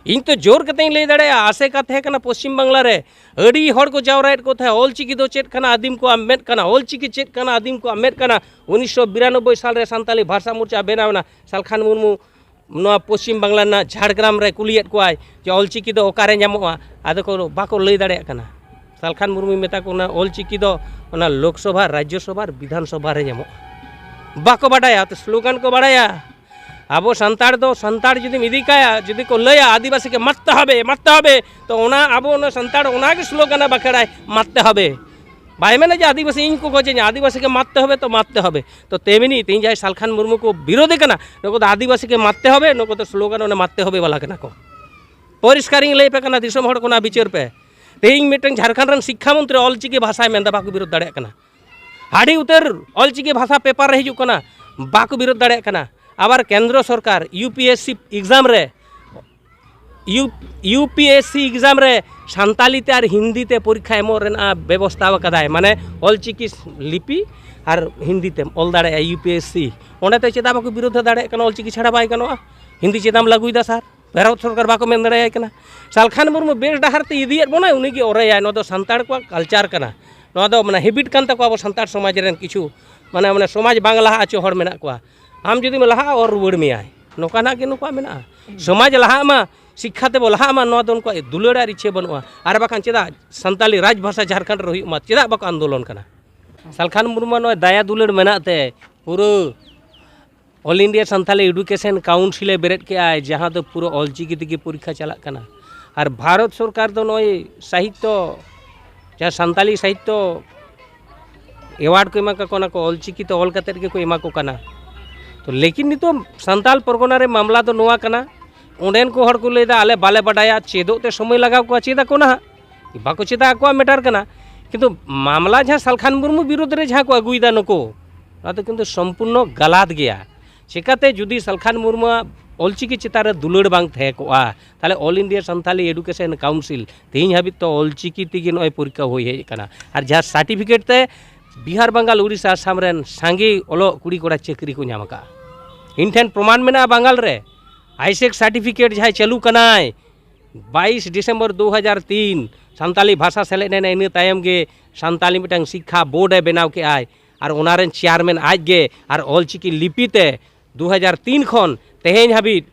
ᱤᱧ ᱛᱚ ᱡᱳᱨ ᱠᱟᱛᱮᱧ ᱞᱟᱹᱭ ᱫᱟᱲᱮᱭᱟᱜᱼᱟ, ᱟᱥᱮᱠᱟ ᱛᱟᱦᱮᱸ ᱠᱟᱱᱟ ᱯᱚᱥᱪᱤᱢ ᱵᱟᱝᱞᱟ ᱨᱮ, ᱟᱹᱰᱤ ᱦᱚᱲ ᱠᱚ ᱡᱟᱣᱨᱟᱭᱮᱫ ᱠᱚ ᱛᱟᱦᱮᱸᱫ, ᱚᱞᱪᱤᱠᱤ ᱫᱚ ᱪᱮᱫ ᱠᱟᱱᱟ ᱟᱹᱫᱤᱢ ᱠᱚᱣᱟᱜ ᱢᱮᱫ ᱠᱟᱱᱟ, ᱚᱞᱪᱤᱠᱤ ᱪᱮᱫ ᱠᱟᱱᱟ ᱟᱹᱫᱤᱢ ᱠᱚᱣᱟᱜ ᱢᱮᱫ ᱠᱟᱱᱟ᱾ ᱩᱱᱤᱥᱥᱚ ᱵᱤᱨᱟᱱᱚᱵᱵᱳᱭ ᱥᱟᱞ ᱨᱮ ᱥᱟᱱᱛᱟᱞᱤ ᱵᱷᱟᱥᱟ ᱢᱳᱨᱪᱟ ᱵᱮᱱᱟᱣ ᱮᱱᱟ, ᱥᱟᱞᱠᱷᱟᱱ ᱢᱩᱨᱢᱩ ᱱᱚᱣᱟ ᱯᱚᱥᱪᱤᱢ ᱵᱟᱝᱞᱟ ᱨᱮᱱᱟᱜ ᱡᱷᱟᱲᱜᱨᱟᱢ ᱨᱮ ᱠᱩᱞᱤᱭᱮᱫ ᱠᱚᱣᱟᱭ ᱡᱮ ᱚᱞᱪᱤᱠᱤ ᱫᱚ ᱚᱠᱟᱨᱮ ᱧᱟᱢᱚᱜᱼᱟ, ᱟᱫᱚ ᱠᱚ ᱵᱟᱠᱚ ᱞᱟᱹᱭ ᱫᱟᱲᱮᱭᱟᱜ ᱠᱟᱱᱟ᱾ ᱥᱟᱞᱠᱷᱟᱱ ᱢᱩᱨᱢᱩᱭ ᱢᱮᱛᱟ ᱠᱚ ᱠᱟᱱᱟ, ᱚᱞᱪᱤᱠᱤ ᱫᱚ ᱚᱱᱟ ᱞᱳᱠᱥᱚᱵᱷᱟ, ᱨᱟᱡᱽᱡᱚᱥᱚᱵᱷᱟ ᱟᱨ ᱵᱤᱫᱷᱟᱱ ᱥᱚᱵᱷᱟ ᱨᱮ ᱧᱟᱢᱚᱜᱼᱟ᱾ ᱵᱟᱠᱚ ᱵᱟᱰᱟᱭᱟ, ᱛᱚ ᱥᱞᱳᱜᱟᱱ ᱠᱚ ᱵᱟᱰᱟᱭᱟ᱾ ᱟᱵᱚ ᱥᱟᱱᱛᱟᱲ ᱫᱚ ᱥᱟᱱᱛᱟᱲ ᱡᱩᱫᱤᱢ ᱤᱫᱤ ᱠᱟᱭᱟ, ᱡᱩᱫᱤ ᱠᱚ ᱞᱟᱹᱭᱟ ᱟᱹᱫᱤᱵᱟᱹᱥᱤ ᱜᱮ ᱢᱟᱛᱛᱮ ᱦᱚᱵᱮ, ᱢᱟᱛᱛᱮ ᱦᱚᱵᱮ, ᱛᱚ ᱚᱱᱟ ᱟᱵᱚ ᱚᱱᱟ ᱥᱟᱱᱛᱟᱲ ᱚᱱᱟᱜᱮ ᱥᱞᱳᱜᱟᱱᱮ ᱵᱟᱠᱷᱮᱲᱟᱭ, ᱢᱟᱛᱛᱮ ᱦᱚᱵᱮ᱾ ᱵᱟᱭ ᱢᱮᱱᱟ ᱡᱮ ᱟᱹᱫᱤᱵᱟᱹᱥᱤ ᱤᱧ ᱠᱚ ᱠᱷᱚᱡᱮᱧᱟ, ᱟᱹᱫᱤᱵᱟᱹᱥᱤ ᱜᱮ ᱢᱟᱛᱛᱮ ᱦᱚᱵᱮ, ᱛᱚ ᱢᱟᱛᱛᱮ ᱦᱚᱵᱮ᱾ ᱛᱚ ᱛᱮᱢᱱᱤ ᱛᱮᱦᱮᱧ ᱡᱟᱦᱟᱸᱭ ᱥᱟᱞᱠᱷᱟᱱ ᱢᱩᱨᱢᱩ ᱠᱚ ᱵᱤᱨᱳᱫᱮ ᱠᱟᱱᱟ, ᱱᱩᱠᱩ ᱫᱚ ᱟᱹᱫᱤᱵᱟᱹᱥᱤ ᱜᱮ ᱢᱟᱛᱛᱮ ᱦᱚᱵᱮ, ᱱᱩᱠᱩ ᱫᱚ ᱥᱞᱳᱜᱟᱱ ᱚᱱᱟ ᱢᱟᱛᱛᱮ ᱦᱚᱵᱮ ᱵᱟᱞᱟ ᱠᱟᱱᱟ ᱠᱚ᱾ ᱯᱚᱨᱤᱥᱠᱟᱨ ᱤᱧ ᱞᱟᱹᱭ ᱟᱯᱮ ᱠᱟᱱᱟ, ᱫᱤᱥᱚᱢ ᱦᱚᱲ ᱠᱚ ᱚᱱᱟ ᱵᱤᱪᱟᱹᱨ ᱯᱮ᱾ ᱛᱮᱦᱮᱧ ᱢᱤᱫᱴᱟᱝ ᱡᱷᱟᱲᱠᱷᱚᱸᱰ ᱨᱮᱱ ᱥᱤᱠᱠᱷᱟ ᱢᱚᱱᱛᱨᱤ ᱚᱞᱪᱤᱠᱤ ᱵᱷᱟᱥᱟᱭ ᱢᱮᱱᱫᱟ, ᱵᱟᱠᱚ ᱵᱤᱨᱳᱫ ᱫᱟᱲᱮᱭᱟᱜ ᱠᱟᱱᱟ᱾ ᱟᱹᱰᱤ ᱩᱛᱟᱹᱨ ᱚᱞᱪᱤᱠᱤ ᱵᱷᱟᱥᱟ ᱯᱮᱯᱟᱨ ᱨᱮ ᱦᱤᱡᱩᱜ ᱠᱟᱱᱟ, ᱵᱟᱠᱚ ᱵᱤᱨᱳᱫ ᱫᱟᱲᱮᱭᱟᱜ ᱠᱟᱱᱟ᱾ ᱟᱵᱟᱨ ᱠᱮᱱᱫᱨᱚ ᱥᱚᱨᱠᱟᱨ U P S C exam ᱨᱮ, U, U P S C exam ᱨᱮ ᱥᱟᱱᱛᱟᱞᱤ ᱛᱮ ᱟᱨ ᱦᱤᱱᱫᱤ ᱛᱮ ᱯᱚᱨᱤᱠᱠᱷᱟ ᱮᱢᱚᱜ ᱨᱮᱱᱟᱜ ᱵᱮᱵᱚᱥᱛᱷᱟ ᱟᱠᱟᱫᱟᱭ, ᱢᱟᱱᱮ ᱚᱞᱪᱤᱠᱤ ᱞᱤᱯᱤ ᱟᱨ ᱦᱤᱱᱫᱤ ᱛᱮᱢ ᱚᱞ ᱫᱟᱲᱮᱭᱟᱜᱼᱟ ᱤᱭᱩ ᱯᱤ ᱮᱥ ᱥᱤ᱾ ᱚᱸᱰᱮ ᱛᱮ ᱪᱮᱫᱟᱜ ᱵᱟᱠᱚ ᱵᱤᱨᱳᱫᱷ ᱫᱟᱲᱮᱭᱟᱜ ᱠᱟᱱᱟ? ᱚᱞᱪᱤᱠᱤ ᱪᱷᱟᱲᱟ ᱵᱟᱭ ᱜᱟᱱᱚᱜᱼᱟ, ᱦᱤᱱᱫᱤ ᱪᱮᱫᱟᱜ ᱮᱢ ᱞᱟᱹᱜᱩᱭᱮᱫᱟ ᱥᱟᱨ? ᱵᱷᱟᱨᱚᱛ ᱥᱚᱨᱠᱟᱨ ᱵᱟᱠᱚ ᱢᱮᱱ ᱫᱟᱲᱮᱭᱟᱭ ᱠᱟᱱᱟ᱾ ᱥᱟᱞᱠᱷᱟᱱ ᱢᱩᱨᱢᱩ ᱵᱮᱥ ᱰᱟᱦᱟᱨ ᱛᱮ ᱤᱫᱤᱭᱮᱫ ᱵᱚᱱᱟᱭ, ᱩᱱᱤᱜᱮ ᱚᱨᱮᱭᱟᱭ᱾ ᱱᱚᱣᱟ ᱫᱚ ᱥᱟᱱᱛᱟᱲ ᱠᱚᱣᱟᱜ ᱠᱟᱞᱪᱟᱨ ᱠᱟᱱᱟ, ᱱᱚᱣᱟ ᱫᱚ ᱢᱟᱱᱮ ᱦᱮᱵᱤᱴ ᱠᱟᱱ ᱛᱟᱠᱚᱣᱟ ᱟᱵᱚ ᱥᱟᱱᱛᱟᱲ ᱥᱚᱢᱟᱡᱽ ᱨᱮᱱ ᱠᱤᱪᱷᱩ, ᱢᱟᱱᱮ, ᱢᱟᱱᱮ ᱥᱚᱢᱟᱡᱽ ᱵᱟᱝ ᱞᱟᱦᱟ ᱦᱚᱪᱚ ᱦᱚᱲ ᱢᱮᱱᱟᱜ ᱠᱚᱣᱟ᱾ ᱟᱢ ᱡᱩᱫᱤᱢ ᱞᱟᱦᱟᱜᱼᱟ, ᱚᱨ ᱨᱩᱣᱟᱹᱲ ᱢᱮᱭᱟᱭ᱾ ᱱᱚᱝᱠᱟᱱᱟᱜ ᱜᱮ ᱱᱩᱠᱩᱣᱟᱜ ᱢᱮᱱᱟᱜᱼᱟ᱾ ᱥᱚᱢᱟᱡᱽ ᱞᱟᱦᱟᱜ ᱢᱟ, ᱥᱤᱠᱠᱷᱟ ᱛᱮᱵᱚ ᱞᱟᱦᱟᱜ ᱢᱟ, ᱱᱚᱣᱟ ᱫᱚ ᱩᱱᱠᱩᱣᱟᱜ ᱫᱩᱞᱟᱹᱲ ᱟᱨ ᱤᱪᱪᱷᱟᱹ ᱵᱟᱹᱱᱩᱜᱼᱟ᱾ ᱟᱨ ᱵᱟᱠᱷᱟᱱ ᱪᱮᱫᱟᱜ ᱥᱟᱱᱛᱟᱞᱤ ᱨᱟᱡᱽ ᱵᱷᱟᱥᱟ ᱡᱷᱟᱲᱠᱷᱚᱸᱰ ᱨᱮ ᱦᱩᱭᱩᱜ ᱢᱟ, ᱪᱮᱫᱟᱜ ᱵᱟᱠᱚ ᱟᱱᱫᱳᱞᱚᱱ ᱠᱟᱱᱟ? ᱥᱟᱞᱠᱷᱟᱱ ᱢᱩᱨᱢᱩ ᱱᱚᱜᱼᱚᱭ ᱫᱟᱭᱟ ᱫᱩᱞᱟᱹᱲ ᱢᱮᱱᱟᱜ ᱛᱮ ᱯᱩᱨᱟᱹ All India Santali Education Council ᱮ ᱵᱮᱨᱮᱫ ᱠᱮᱜᱼᱟᱭ, ᱡᱟᱦᱟᱸ ᱫᱚ ᱯᱩᱨᱟᱹ ᱚᱞᱪᱤᱠᱤ ᱛᱮᱜᱮ ᱯᱚᱨᱤᱠᱠᱷᱟ ᱪᱟᱞᱟᱜ ᱠᱟᱱᱟ᱾ ᱟᱨ ᱵᱷᱟᱨᱚᱛ ᱥᱚᱨᱠᱟᱨ ᱫᱚ ᱱᱚᱜᱼᱚᱭ ᱥᱟᱦᱤᱛᱛᱚ, ᱡᱟᱦᱟᱸ ᱥᱟᱱᱛᱟᱞᱤ ᱥᱟᱦᱤᱛᱛᱚ ᱮᱣᱟᱨᱰ ᱠᱚ ᱮᱢᱟ ᱠᱚ ᱠᱟᱱᱟ, ᱠᱚ ᱚᱞᱪᱤᱠᱤ ᱛᱮ ᱚᱞ ᱠᱟᱛᱮᱫ ᱜᱮᱠᱚ ᱮᱢᱟ ᱠᱚ ᱠᱟᱱᱟ᱾ ᱛᱚ ᱞᱮᱠᱤᱱ ᱱᱤᱛᱚᱜ ᱥᱟᱱᱛᱟᱞ ᱯᱚᱨᱜᱚᱱᱟ ᱨᱮ ᱢᱟᱢᱞᱟ ᱫᱚ ᱱᱚᱣᱟ ᱠᱟᱱᱟ, ᱚᱸᱰᱮᱱ ᱠᱚ ᱦᱚᱲ ᱠᱚ ᱞᱟᱹᱭᱫᱟ, ᱟᱞᱮ ᱵᱟᱞᱮ ᱵᱟᱰᱟᱭᱟ, ᱪᱮᱫᱚᱜ ᱛᱮ ᱥᱚᱢᱚᱭ ᱞᱟᱜᱟᱣ ᱠᱚᱣᱟ, ᱪᱮᱫ ᱟᱠᱚ ᱱᱟᱦᱟᱜ, ᱵᱟᱠᱚ ᱪᱮᱫᱟ, ᱟᱠᱚᱣᱟᱜ ᱢᱮᱴᱟᱨ ᱠᱟᱱᱟ᱾ ᱠᱤᱱᱛᱩ ᱢᱟᱢᱞᱟ ᱡᱟᱦᱟᱸ ᱥᱟᱞᱠᱷᱟᱱ ᱢᱩᱨᱢᱩ ᱵᱤᱨᱩᱫᱽ ᱨᱮ ᱡᱟᱦᱟᱸ ᱠᱚ ᱟᱹᱜᱩᱭᱮᱫᱟ ᱱᱩᱠᱩ, ᱚᱱᱟ ᱫᱚ ᱠᱤᱱᱛᱩ ᱥᱚᱢᱯᱩᱨᱱᱚ ᱜᱟᱞᱟᱛ ᱜᱮᱭᱟ᱾ ᱪᱮᱠᱟᱛᱮ ᱡᱩᱫᱤ ᱥᱟᱞᱠᱷᱟᱱ ᱢᱩᱨᱢᱩᱣᱟᱜ ᱚᱞᱪᱤᱠᱤ ᱪᱮᱛᱟᱱ ᱨᱮ ᱫᱩᱞᱟᱹᱲ ᱵᱟᱝ ᱛᱟᱦᱮᱸ ᱠᱚᱜᱼᱟ, ᱛᱟᱦᱚᱞᱮ All India Santali Education Council ᱛᱮᱦᱮᱧ ᱦᱟᱹᱵᱤᱡ ᱛᱚ ᱚᱞᱪᱤᱠᱤ ᱛᱮᱜᱮ ᱱᱚᱜᱼᱚᱭ ᱯᱚᱨᱤᱠᱠᱷᱟ ᱦᱩᱭ ᱦᱮᱡ ᱟᱠᱟᱱᱟ᱾ ᱟᱨ ᱡᱟᱦᱟᱸ ᱥᱟᱨᱴᱤᱯᱷᱤᱠᱮᱴ ᱛᱮ ᱵᱤᱦᱟᱨ, ᱵᱟᱝᱜᱟᱞ, ᱩᱲᱤᱥᱥᱟ, ᱟᱥᱟᱢ ᱨᱮᱱ ᱥᱟᱸᱜᱮ ᱚᱞᱚᱜ ᱠᱩᱲᱤ ᱠᱚᱲᱟ ᱪᱟᱹᱠᱨᱤ ᱠᱚ ᱧᱟᱢ ᱟᱠᱟᱫᱼᱟ᱾ ᱤᱧ ᱴᱷᱮᱱ ᱯᱨᱚᱢᱟᱱ ᱢᱮᱱᱟᱜᱼᱟ ᱵᱟᱝᱜᱟᱞ ᱨᱮ᱾ ᱟᱭᱥᱮᱠ ᱥᱟᱨᱴᱤᱯᱷᱤᱠᱮᱴ ᱡᱟᱦᱟᱸᱭ ᱪᱟᱹᱞᱩ ᱠᱟᱱᱟᱭ, ᱵᱟᱭᱤᱥ ᱰᱤᱥᱮᱢᱵᱚᱨ ᱫᱩ ᱦᱟᱡᱟᱨ ᱛᱤᱱ ᱥᱟᱱᱛᱟᱞᱤ ᱵᱷᱟᱥᱟ ᱥᱮᱞᱮᱫ ᱮᱱᱟ, ᱤᱱᱟᱹ ᱛᱟᱭᱚᱢ ᱜᱮ ᱥᱟᱱᱛᱟᱞᱤ ᱢᱤᱫᱴᱟᱝ ᱥᱤᱠᱠᱷᱟ ᱵᱳᱨᱰ ᱮ ᱵᱮᱱᱟᱣ ᱠᱮᱜᱼᱟᱭ, ᱟᱨ ᱚᱱᱟ ᱨᱮᱱ ᱪᱮᱭᱟᱨᱢᱮᱱ ᱟᱡ ᱜᱮ, ᱟᱨ ᱚᱞᱪᱤᱠᱤ ᱞᱤᱯᱤ ᱛᱮ ᱫᱩ ᱦᱟᱡᱟᱨ ᱛᱤᱱ ᱠᱷᱚᱱ ᱛᱮᱦᱮᱧ ᱦᱟᱹᱵᱤᱡ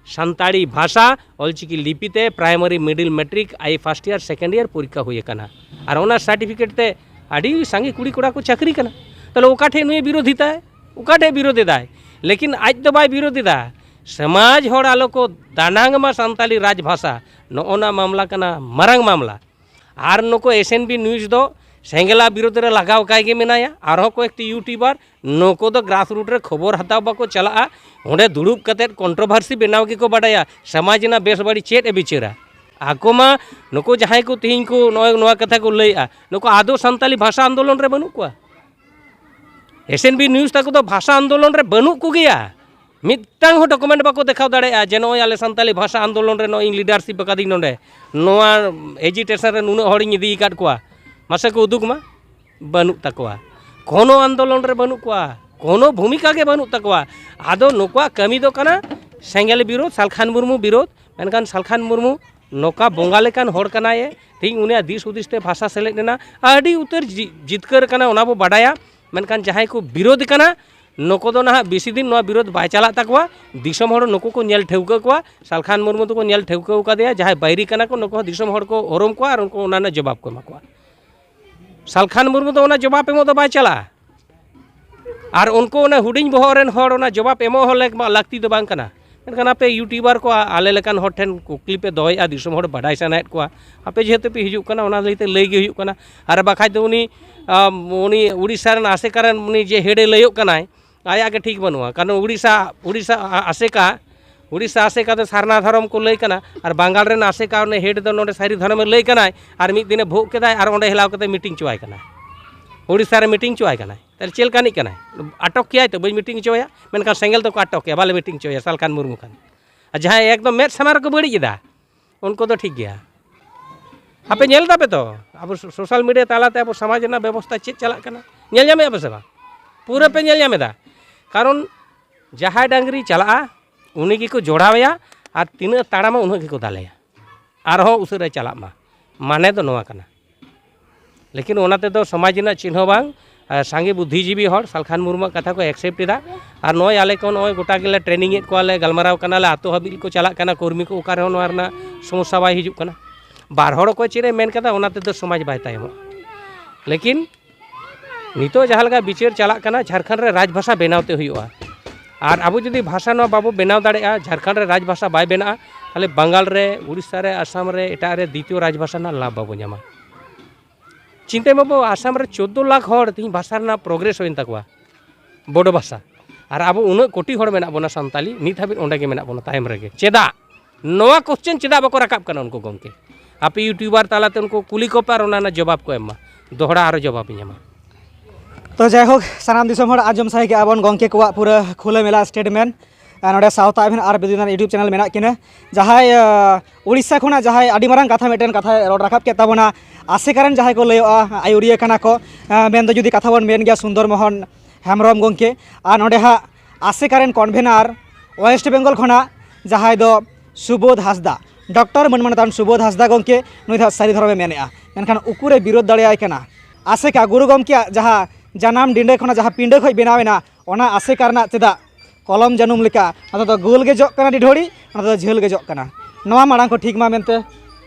ᱥᱟᱱᱛᱟᱲᱤ ᱵᱷᱟᱥᱟ ᱚᱞᱪᱤᱠᱤ ᱞᱤᱯᱤ ᱛᱮ ᱯᱨᱟᱭᱢᱟᱨᱤ, ᱢᱤᱰᱤᱞ, ᱢᱮᱴᱨᱤᱠ, ᱟᱭ ᱯᱷᱟᱥᱴ ᱤᱭᱟᱨ, ᱥᱮᱠᱮᱱᱰ ᱤᱭᱟᱨ ᱯᱚᱨᱤᱠᱠᱷᱟ ᱦᱩᱭ ᱟᱠᱟᱱᱟ᱾ ᱟᱨ ᱚᱱᱟ ᱥᱟᱨᱴᱤᱯᱷᱤᱠᱮᱴ ᱛᱮ ᱟᱹᱰᱤ ᱥᱟᱸᱜᱮ ᱠᱩᱲᱤ ᱠᱚᱲᱟ ᱠᱚ ᱪᱟᱹᱠᱨᱤ ᱠᱟᱱᱟ᱾ ᱛᱟᱦᱚᱞᱮ ᱚᱠᱟ ᱴᱷᱮᱡ ᱱᱩᱭ ᱵᱤᱨᱳᱫᱷᱤᱛᱟᱭ? ᱚᱠᱟ ᱴᱷᱮᱡ ᱵᱤᱨᱳᱫᱷ ᱮᱫᱟᱭ? ᱞᱮᱠᱤᱱ ᱟᱡ ᱫᱚ ᱵᱟᱭ ᱵᱤᱨᱳᱫᱷ ᱮᱫᱟ᱾ ᱥᱚᱢᱟᱡᱽ ᱦᱚᱲ ᱟᱞᱚ ᱠᱚ ᱫᱟᱱᱟᱝ ᱢᱟ ᱥᱟᱱᱛᱟᱞᱤ ᱨᱟᱡᱽ ᱵᱷᱟᱥᱟ, ᱱᱚᱜᱼᱚ ᱱᱟ ᱢᱟᱢᱞᱟ ᱠᱟᱱᱟ, ᱢᱟᱨᱟᱝ ᱢᱟᱢᱞᱟ᱾ ᱟᱨ ᱱᱩᱠᱩ S N B news ᱫᱚ ᱥᱮᱸᱜᱮᱞᱟ ᱵᱤᱨᱳᱫᱷ ᱨᱮ ᱞᱟᱜᱟᱣ ᱠᱟᱭ ᱜᱮ ᱢᱮᱱᱟᱭᱟ, ᱟᱨᱦᱚᱸ ᱠᱚᱭᱮᱠᱴᱤ YouTuber, ᱱᱩᱠᱩ ᱫᱚ grassroot ᱨᱮ ᱠᱷᱚᱵᱚᱨ ᱦᱟᱛᱟᱣ ᱵᱟᱠᱚ ᱪᱟᱞᱟᱜᱼᱟ, ᱚᱸᱰᱮ ᱫᱩᱲᱩᱵ ᱠᱟᱛᱮᱫ controversy ᱵᱮᱱᱟᱣ ᱜᱮᱠᱚ ᱵᱟᱰᱟᱭᱟ, ᱥᱚᱢᱟᱡᱽ ᱨᱮᱱᱟᱜ ᱵᱮᱥ ᱵᱟᱹᱲᱤᱡ ᱪᱮᱫ ᱮ ᱵᱤᱪᱟᱹᱨᱟ? ᱟᱠᱚ ᱢᱟ ᱱᱩᱠᱩ ᱡᱟᱦᱟᱸᱭ ᱠᱚ ᱛᱮᱦᱮᱧ ᱠᱚ ᱱᱚᱜᱼᱚᱭ ᱱᱚᱣᱟ ᱠᱟᱛᱷᱟ ᱠᱚ ᱞᱟᱹᱭᱮᱜᱼᱟ, ᱱᱩᱠᱩ ᱟᱫᱚ ᱥᱟᱱᱛᱟᱞᱤ ᱵᱷᱟᱥᱟ ᱟᱱᱫᱳᱞᱚᱱ ᱨᱮ ᱵᱟᱹᱱᱩᱜ ᱠᱚᱣᱟ᱾ S N B news ᱛᱟᱠᱚ ᱫᱚ ᱵᱷᱟᱥᱟ ᱟᱱᱫᱳᱞᱚᱱ ᱨᱮ ᱵᱟᱹᱱᱩᱜ ᱠᱚᱜᱮᱭᱟ, ᱢᱤᱫᱴᱟᱝ ᱦᱚᱸ document ᱵᱟᱠᱚ ᱫᱮᱠᱷᱟᱣ ᱫᱟᱲᱮᱭᱟᱜᱼᱟ ᱡᱮ ᱱᱚᱜᱼᱚᱭ ᱟᱞᱮ ᱥᱟᱱᱛᱟᱞᱤ ᱵᱷᱟᱥᱟ ᱟᱱᱫᱳᱞᱚᱱ ᱨᱮ ᱱᱚᱜᱼᱚᱭ ᱤᱧ leadership ᱟᱠᱟᱫᱤᱧ, ᱱᱚᱰᱮ ᱱᱚᱣᱟ agitation ᱨᱮ ᱱᱩᱱᱟᱹᱜ ᱦᱚᱲᱤᱧ ᱤᱫᱤ ᱟᱠᱟᱫ ᱠᱚᱣᱟ, ᱢᱟᱥᱮ ᱠᱚ ᱩᱫᱩᱜᱽ ᱢᱟ᱾ ᱵᱟᱹᱱᱩᱜ ᱛᱟᱠᱚᱣᱟ, ᱠᱳᱱᱳ ᱟᱱᱫᱳᱞᱚᱱ ᱨᱮ ᱵᱟᱹᱱᱩᱜ ᱠᱚᱣᱟ, ᱠᱳᱱᱳ ᱵᱷᱩᱢᱤᱠᱟ ᱜᱮ ᱵᱟᱹᱱᱩᱜ ᱛᱟᱠᱚᱣᱟ᱾ ᱟᱫᱚ ᱱᱩᱠᱩᱣᱟᱜ ᱠᱟᱹᱢᱤ ᱫᱚ ᱠᱟᱱᱟ ᱥᱮᱸᱜᱮᱞ ᱵᱤᱨᱳᱫᱷ, ᱥᱟᱞᱠᱷᱟᱱ ᱢᱩᱨᱢᱩ ᱵᱤᱨᱳᱫᱷ᱾ ᱢᱮᱱᱠᱷᱟᱱ ᱥᱟᱞᱠᱷᱟᱱ ᱢᱩᱨᱢᱩ ᱱᱚᱝᱠᱟ ᱵᱚᱸᱜᱟ ᱞᱮᱠᱟᱱ ᱦᱚᱲ ᱠᱟᱱᱟᱭᱮ, ᱛᱮᱦᱮᱧ ᱩᱱᱤᱭᱟᱜ ᱫᱤᱥ ᱦᱩᱫᱤᱥ ᱛᱮ ᱵᱷᱟᱥᱟ ᱥᱮᱞᱮᱫ ᱮᱱᱟ, ᱟᱹᱰᱤ ᱩᱛᱟᱹᱨ ᱡᱤ-, ᱡᱤᱛᱠᱟᱹᱨ ᱠᱟᱱᱟ, ᱚᱱᱟ ᱵᱚ ᱵᱟᱰᱟᱭᱟ᱾ ᱢᱮᱱᱠᱷᱟᱱ ᱡᱟᱦᱟᱸᱭ ᱠᱚ ᱵᱤᱨᱳᱫᱷ ᱠᱟᱱᱟ, ᱱᱩᱠᱩ ᱫᱚ ᱱᱟᱦᱟᱜ ᱵᱮᱥᱤ ᱫᱤᱱ ᱱᱚᱣᱟ ᱵᱤᱨᱳᱫᱷ ᱵᱟᱭ ᱪᱟᱞᱟᱜ ᱛᱟᱠᱚᱣᱟ᱾ ᱫᱤᱥᱚᱢ ᱦᱚᱲ ᱱᱩᱠᱩ ᱠᱚ ᱧᱮᱞ ᱴᱷᱟᱹᱣᱠᱟᱹ ᱠᱚᱣᱟ, ᱥᱟᱞᱠᱷᱟᱱ ᱢᱩᱨᱢᱩ ᱫᱚᱠᱚ ᱧᱮᱞ ᱴᱷᱟᱹᱣᱠᱟᱹ ᱟᱠᱟᱫᱮᱭᱟ, ᱡᱟᱦᱟᱸᱭ ᱵᱟᱹᱭᱨᱤ ᱠᱟᱱᱟ ᱠᱚ, ᱱᱩᱠᱩ ᱦᱚᱸ ᱫᱤᱥᱚᱢ ᱦᱚᱲ ᱠᱚ ᱩᱨᱩᱢ ᱠᱚᱣᱟ ᱟᱨ ᱩᱱᱠᱩ ᱚᱱᱟ ᱨᱮᱱᱟᱜ ᱡᱚᱵᱟᱵ ᱠᱚ ᱮᱢᱟ ᱠᱚᱣᱟ᱾ ᱥᱟᱞᱠᱷᱟᱱ ᱢᱩᱨᱢᱩ ᱫᱚ ᱚᱱᱟ ᱡᱚᱵᱟᱵ ᱮᱢᱚᱜ ᱫᱚ ᱵᱟᱭ ᱪᱟᱞᱟᱜᱼᱟ᱾ ᱟᱨ ᱩᱱᱠᱩ ᱚᱱᱟ ᱦᱩᱰᱤᱧ ᱵᱚᱦᱚᱜ ᱨᱮᱱ ᱦᱚᱲ ᱚᱱᱟ ᱡᱚᱵᱟᱵ ᱮᱢᱚᱜ ᱦᱚᱸ ᱞᱮᱠ-, ᱞᱟᱹᱠᱛᱤ ᱫᱚ ᱵᱟᱝ ᱠᱟᱱᱟ᱾ ᱢᱮᱱᱠᱷᱟᱱ ᱟᱯᱮ YouTuber ᱠᱚ, ᱟᱞᱮ ᱞᱮᱠᱟᱱ ᱦᱚᱲ ᱴᱷᱮᱱ ᱠᱩᱠᱞᱤ ᱯᱮ ᱫᱚᱦᱚᱭᱮᱫᱼᱟ, ᱫᱤᱥᱚᱢ ᱦᱚᱲ ᱵᱟᱰᱟᱭ ᱥᱟᱱᱟᱭᱮᱫ ᱠᱚᱣᱟ᱾ ᱟᱯᱮ ᱡᱮᱦᱮᱛᱩ ᱯᱮ ᱦᱤᱡᱩᱜ ᱠᱟᱱᱟ, ᱚᱱᱟ ᱞᱟᱹᱭᱛᱮ ᱞᱟᱹᱭ ᱜᱮ ᱦᱩᱭᱩᱜ ᱠᱟᱱᱟ᱾ ᱟᱨ ᱵᱟᱠᱷᱟᱡ ᱫᱚ ᱩᱱᱤ, ᱟᱢ, ᱩᱱᱤ ᱩᱲᱤᱥᱥᱟ ᱨᱮᱱ ᱟᱥᱮᱠᱟ ᱨᱮᱱ ᱩᱱᱤ ᱡᱮ ᱦᱮᱰᱮ ᱞᱟᱹᱭᱚᱜ ᱠᱟᱱᱟᱭ, ᱟᱭᱟᱜ ᱜᱮ ᱴᱷᱤᱠ ᱵᱟᱹᱱᱩᱜᱼᱟ᱾ ᱠᱟᱨᱚᱱ ᱩᱲᱤᱥᱥᱟ, ᱩᱲᱤᱥᱥᱟ ᱟ-, ᱟᱥᱮᱠᱟ, ᱩᱲᱤᱥᱥᱟ ᱟᱥᱮᱠᱟ ᱫᱚ ᱥᱟᱨᱱᱟ ᱫᱷᱚᱨᱚᱢ ᱠᱚ ᱞᱟᱹᱭ ᱠᱟᱱᱟ, ᱟᱨ ᱵᱟᱝᱜᱟᱞ ᱨᱮᱱ ᱟᱥᱮᱠᱟ ᱩᱱᱤ ᱦᱮᱰ ᱫᱚ ᱱᱚᱰᱮ ᱥᱟᱹᱨᱤ ᱫᱷᱚᱨᱚᱢᱮ ᱞᱟᱹᱭ ᱠᱟᱱᱟᱭ, ᱟᱨ ᱢᱤᱫ ᱫᱤᱱᱮ ᱵᱷᱳᱜ ᱠᱮᱫᱟᱭ ᱟᱨ ᱚᱸᱰᱮ ᱦᱮᱞᱟᱣ ᱠᱟᱛᱮ ᱢᱤᱴᱤᱝ ᱦᱚᱪᱚᱣᱟᱭ ᱠᱟᱱᱟᱭ᱾ ᱩᱲᱤᱥᱥᱟ ᱨᱮ ᱢᱤᱴᱤᱝ ᱦᱚᱪᱚᱣᱟᱭ ᱠᱟᱱᱟᱭ᱾ ᱛᱟᱦᱞᱮ ᱪᱮᱫ ᱞᱮᱠᱟᱱᱤᱡ ᱠᱟᱱᱟᱭ? ᱟᱴᱚᱠ ᱠᱮᱭᱟᱭ ᱛᱚ, ᱵᱟᱹᱧ ᱢᱤᱴᱤᱝ ᱦᱚᱪᱚᱣᱟᱭᱟ? ᱢᱮᱱᱠᱷᱟᱱ ᱥᱮᱸᱜᱮᱞ ᱫᱚᱠᱚ ᱟᱴᱚᱠ ᱠᱮᱭᱟ, ᱵᱟᱞᱮ ᱢᱤᱴᱤᱝ ᱦᱚᱪᱚᱣᱟᱭᱟ ᱥᱟᱞᱠᱷᱟᱱ ᱢᱩᱨᱢᱩ ᱠᱷᱟᱱ᱾ ᱟᱨ ᱡᱟᱦᱟᱸᱭ ᱮᱠᱫᱚᱢ ᱢᱮᱫ ᱥᱟᱢᱟᱝ ᱨᱮᱠᱚ ᱵᱟᱹᱲᱤᱡ ᱮᱫᱟ, ᱩᱱᱠᱩ ᱫᱚ ᱴᱷᱤᱠ ᱜᱮᱭᱟ᱾ ᱟᱯᱮ ᱧᱮᱞ ᱫᱟᱯᱮ ᱛᱚ, ᱟᱵᱚ ᱥᱳ-, social media ᱛᱟᱞᱟᱛᱮ ᱟᱵᱚ ᱥᱚᱢᱟᱡᱽ ᱨᱮᱱᱟᱜ ᱵᱮᱵᱚᱥᱛᱷᱟ ᱪᱮᱫ ᱪᱟᱞᱟᱜ ᱠᱟᱱᱟ, ᱧᱮᱞ ᱧᱟᱢᱮᱫᱼᱟ ᱯᱮ ᱥᱮ ᱵᱟᱝ? ᱯᱩᱨᱟᱹ ᱯᱮ ᱧᱮᱞ ᱧᱟᱢᱮᱫᱟ᱾ ᱠᱟᱨᱚᱱ ᱡᱟᱦᱟᱸᱭ ᱰᱟᱹᱝᱨᱤ ᱪᱟᱞᱟᱜᱼᱟ, ᱩᱱᱤ ᱜᱮᱠᱚ ᱡᱚᱲᱟᱣᱮᱭᱟ, ᱟᱨ ᱛᱤᱱᱟᱹᱜ ᱛᱟᱲᱟᱢᱟ, ᱩᱱᱟᱹᱜ ᱜᱮᱠᱚ ᱫᱟᱞᱮᱭᱟ᱾ ᱟᱨᱦᱚᱸ ᱩᱥᱟᱹᱨᱟᱭ ᱪᱟᱞᱟᱜ ᱢᱟ, ᱢᱟᱱᱮ ᱫᱚ ᱱᱚᱣᱟ ᱠᱟᱱᱟ᱾ ᱞᱮᱠᱤᱱ ᱚᱱᱟ ᱛᱮᱫᱚ ᱥᱚᱢᱟᱡᱽ ᱨᱮᱱᱟᱜ ᱪᱤᱱᱦᱟᱹ ᱵᱟᱝ᱾ ᱟᱨ ᱥᱟᱸᱜᱮ ᱵᱩᱫᱽᱫᱷᱤᱡᱤᱵᱤ ᱦᱚᱲ ᱥᱟᱞᱠᱷᱟᱱ ᱢᱩᱨᱢᱩᱣᱟᱜ ᱠᱟᱛᱷᱟ ᱠᱚ accept ᱮᱫᱟ᱾ ᱟᱨ ᱱᱚᱜᱼᱚᱭ ᱟᱞᱮ ᱠᱚ ᱱᱚᱜᱼᱚᱭ ᱜᱚᱴᱟ ᱜᱮᱞᱮ training ᱮᱫ ᱠᱚᱣᱟ ᱞᱮ, ᱜᱟᱞᱢᱟᱨᱟᱣ ᱠᱟᱱᱟ ᱞᱮ, ᱟᱹᱛᱩ ᱦᱟᱹᱵᱤᱡ ᱠᱚ ᱪᱟᱞᱟᱜ ᱠᱟᱱᱟ ᱠᱚᱨᱢᱤ ᱠᱚ, ᱚᱠᱟ ᱨᱮᱦᱚᱸ ᱱᱚᱣᱟ ᱨᱮᱱᱟᱜ ᱥᱚᱢᱚᱥᱥᱟ ᱵᱟᱭ ᱦᱤᱡᱩᱜ ᱠᱟᱱᱟ᱾ ᱵᱟᱨ ᱦᱚᱲ ᱚᱠᱚᱭ ᱪᱮᱫ ᱮ ᱢᱮᱱ ᱠᱟᱫᱟ, ᱚᱱᱟ ᱛᱮᱫᱚ ᱥᱚᱢᱟᱡᱽ ᱵᱟᱭ ᱛᱟᱭᱚᱢᱚᱜᱼᱟ᱾ ᱞᱮᱠᱤᱱ ᱱᱤᱛᱚᱜ ᱡᱟᱦᱟᱸ ᱞᱮᱠᱟ ᱵᱤᱪᱟᱹᱨ ᱪᱟᱞᱟᱜ ᱠᱟᱱᱟ, ᱡᱷᱟᱲᱠᱷᱚᱸᱰ ᱨᱮ ᱨᱟᱡᱽᱵᱷᱟᱥᱟ ᱵᱮᱱᱟᱣ ᱛᱮ ᱦᱩᱭᱩᱜᱼᱟ᱾ ᱟᱨ ᱟᱵᱚ ᱡᱩᱫᱤ ᱵᱷᱟᱥᱟ ᱱᱚᱣᱟ ᱵᱟᱵᱚ ᱵᱮᱱᱟᱣ ᱫᱟᱲᱮᱭᱟᱜᱼᱟ, ᱡᱷᱟᱲᱠᱷᱚᱸᱰ ᱨᱮ ᱨᱟᱡᱽᱵᱷᱟᱥᱟ ᱵᱟᱭ ᱵᱮᱱᱟᱜᱼᱟ, ᱛᱟᱦᱚᱞᱮ ᱵᱟᱝᱜᱟᱞ ᱨᱮ, ᱩᱲᱤᱥᱥᱟ ᱨᱮ, ᱟᱥᱟᱢ ᱨᱮ, ᱮᱴᱟᱜ ᱨᱮ ᱫᱤᱛᱤᱭᱚ ᱨᱟᱡᱽᱵᱷᱟᱥᱟ ᱨᱮᱱᱟᱜ ᱞᱟᱵᱷ ᱵᱟᱵᱚ ᱧᱟᱢᱟ᱾ ᱪᱤᱱᱛᱟᱹᱭ ᱢᱟᱵᱚ, ᱟᱥᱟᱢ ᱨᱮ ᱪᱳᱫᱽᱫᱳ ᱞᱟᱠᱷ ᱦᱚᱲ ᱛᱮᱦᱮᱧ ᱵᱷᱟᱥᱟ ᱨᱮᱱᱟᱜ progress ᱦᱩᱭᱮᱱ ᱛᱟᱠᱚᱣᱟ, ᱵᱳᱰᱳ ᱵᱷᱟᱥᱟ, ᱟᱨ ᱟᱵᱚ ᱩᱱᱟᱹᱜ ᱠᱳᱴᱤ ᱦᱚᱲ ᱢᱮᱱᱟᱜ ᱵᱚᱱᱟ ᱥᱟᱱᱛᱟᱞᱤ, ᱱᱤᱛ ᱦᱟᱹᱵᱤᱡ ᱚᱸᱰᱮ ᱜᱮ ᱢᱮᱱᱟᱜ ᱵᱚᱱᱟ ᱛᱟᱭᱚᱢ ᱨᱮᱜᱮ᱾ ᱪᱮᱫᱟᱜ? ᱱᱚᱣᱟ question ᱪᱮᱫᱟᱜ ᱵᱟᱠᱚ ᱨᱟᱠᱟᱵ ᱠᱟᱱᱟ ᱩᱱᱠᱩ ᱜᱚᱢᱠᱮ? ᱟᱯᱮ YouTuber ᱛᱟᱞᱟᱛᱮ ᱩᱱᱠᱩ ᱠᱩᱞᱤ ᱠᱚᱯᱮ ᱟᱨ ᱚᱱᱟ ᱨᱮᱱᱟᱜ ᱡᱚᱵᱟᱵ ᱠᱚ ᱮᱢ ᱢᱟ, ᱫᱚᱦᱲᱟ ᱟᱨᱚ ᱡᱚᱵᱟᱵ ᱤᱧ ᱮᱢᱟ᱾ ᱛᱚ ᱡᱟᱭᱦᱳᱠ, ᱥᱟᱱᱟᱢ ᱫᱤᱥᱚᱢ ᱦᱚᱲ ᱟᱸᱡᱚᱢ ᱥᱟᱹᱦᱤ ᱠᱮᱜᱼᱟ ᱵᱚᱱ ᱜᱚᱢᱠᱮ ᱠᱚᱣᱟᱜ ᱯᱩᱨᱟᱹ ᱠᱷᱩᱞᱟᱹ ᱢᱮᱞᱟ statement᱾ ᱟᱨ ᱱᱚᱰᱮ ᱥᱟᱶᱛᱟ ᱮᱵᱷᱮᱱ ᱟᱨ ᱵᱤᱫᱩ ᱪᱟᱸᱫᱟᱱ YouTube channel ᱢᱮᱱᱟᱜ ᱠᱤᱱᱟᱹ᱾ ᱡᱟᱦᱟᱸᱭ, ᱟᱸ, ᱩᱲᱤᱥᱥᱟ ᱠᱷᱚᱱᱟᱜ ᱡᱟᱦᱟᱸᱭ ᱟᱹᱰᱤ ᱢᱟᱨᱟᱝ ᱠᱟᱛᱷᱟ ᱢᱤᱫᱴᱮᱱ ᱠᱟᱛᱷᱟᱭ ᱨᱚᱲ ᱨᱟᱠᱟᱵ ᱠᱮᱫ ᱛᱟᱵᱚᱱᱟ, ᱟᱥᱮᱠᱟ ᱨᱮᱱ ᱡᱟᱦᱟᱸᱭ ᱠᱚ ᱞᱟᱹᱭᱚᱜᱼᱟ, ᱟᱹᱭᱩᱨᱤᱭᱟᱹ ᱠᱟᱱᱟ ᱠᱚ, ᱟᱸ, ᱢᱮᱱᱫᱚ ᱡᱩᱫᱤ ᱠᱟᱛᱷᱟ ᱵᱚᱱ ᱢᱮᱱ ᱜᱮᱭᱟ ᱥᱩᱱᱫᱚᱨ ᱢᱳᱦᱚᱱ ᱦᱮᱢᱵᱨᱚᱢ ᱜᱚᱢᱠᱮ, ᱟᱨ ᱱᱚᱰᱮ ᱦᱟᱸᱜ ᱟᱥᱮᱠᱟ ᱨᱮᱱ convener West Bengal ᱠᱷᱚᱱᱟᱜ ᱡᱟᱦᱟᱸᱭ ᱫᱚ ᱥᱩᱵᱳᱫᱷ ᱦᱟᱸᱥᱫᱟ, ᱰᱚᱠᱴᱚᱨ ᱢᱟᱹᱱ ᱢᱟᱱᱚᱛᱟᱱ ᱥᱩᱵᱳᱫᱷ ᱦᱟᱸᱥᱫᱟ ᱜᱚᱢᱠᱮ, ᱱᱩᱭ ᱫᱚ ᱦᱟᱸᱜ ᱥᱟᱹᱨᱤ ᱫᱷᱚᱨᱚᱢᱮ ᱢᱮᱱᱮᱜᱼᱟ᱾ ᱢᱮᱱᱠᱷᱟᱱ ᱩᱠᱩᱨᱮ ᱵᱤᱨᱳᱫᱷ ᱫᱟᱲᱮᱭᱟᱭ ᱠᱟᱱᱟ? ᱟᱥᱮᱠᱟ ᱜᱩᱨᱩ ᱜᱚᱢᱠᱮᱭᱟᱜ ᱡᱟᱦᱟᱸ ᱡᱟᱱᱟᱢ ᱰᱤᱸᱰᱟᱹ ᱠᱷᱚᱱᱟᱜ ᱡᱟᱦᱟᱸ ᱯᱤᱸᱰᱟᱹ ᱠᱷᱚᱱ ᱵᱮᱱᱟᱣ ᱮᱱᱟ, ᱚᱱᱟ ᱟᱥᱮᱠᱟ ᱨᱮᱱᱟᱜ ᱪᱮᱫᱟᱜ ᱠᱚᱞᱚᱢ ᱡᱟᱹᱱᱩᱢ ᱞᱮᱠᱟ ᱱᱚᱛᱮ ᱫᱚ ᱜᱳᱞ ᱜᱮ ᱡᱚᱜ ᱠᱟᱱᱟ ᱰᱤᱰᱷᱳᱲᱤ, ᱱᱚᱛᱮ ᱫᱚ ᱡᱷᱟᱹᱞ ᱜᱮ ᱡᱚᱜ ᱠᱟᱱᱟ? ᱱᱚᱣᱟ ᱢᱟᱲᱟᱝ ᱠᱚ ᱴᱷᱤᱠ ᱢᱟ ᱢᱮᱱᱛᱮ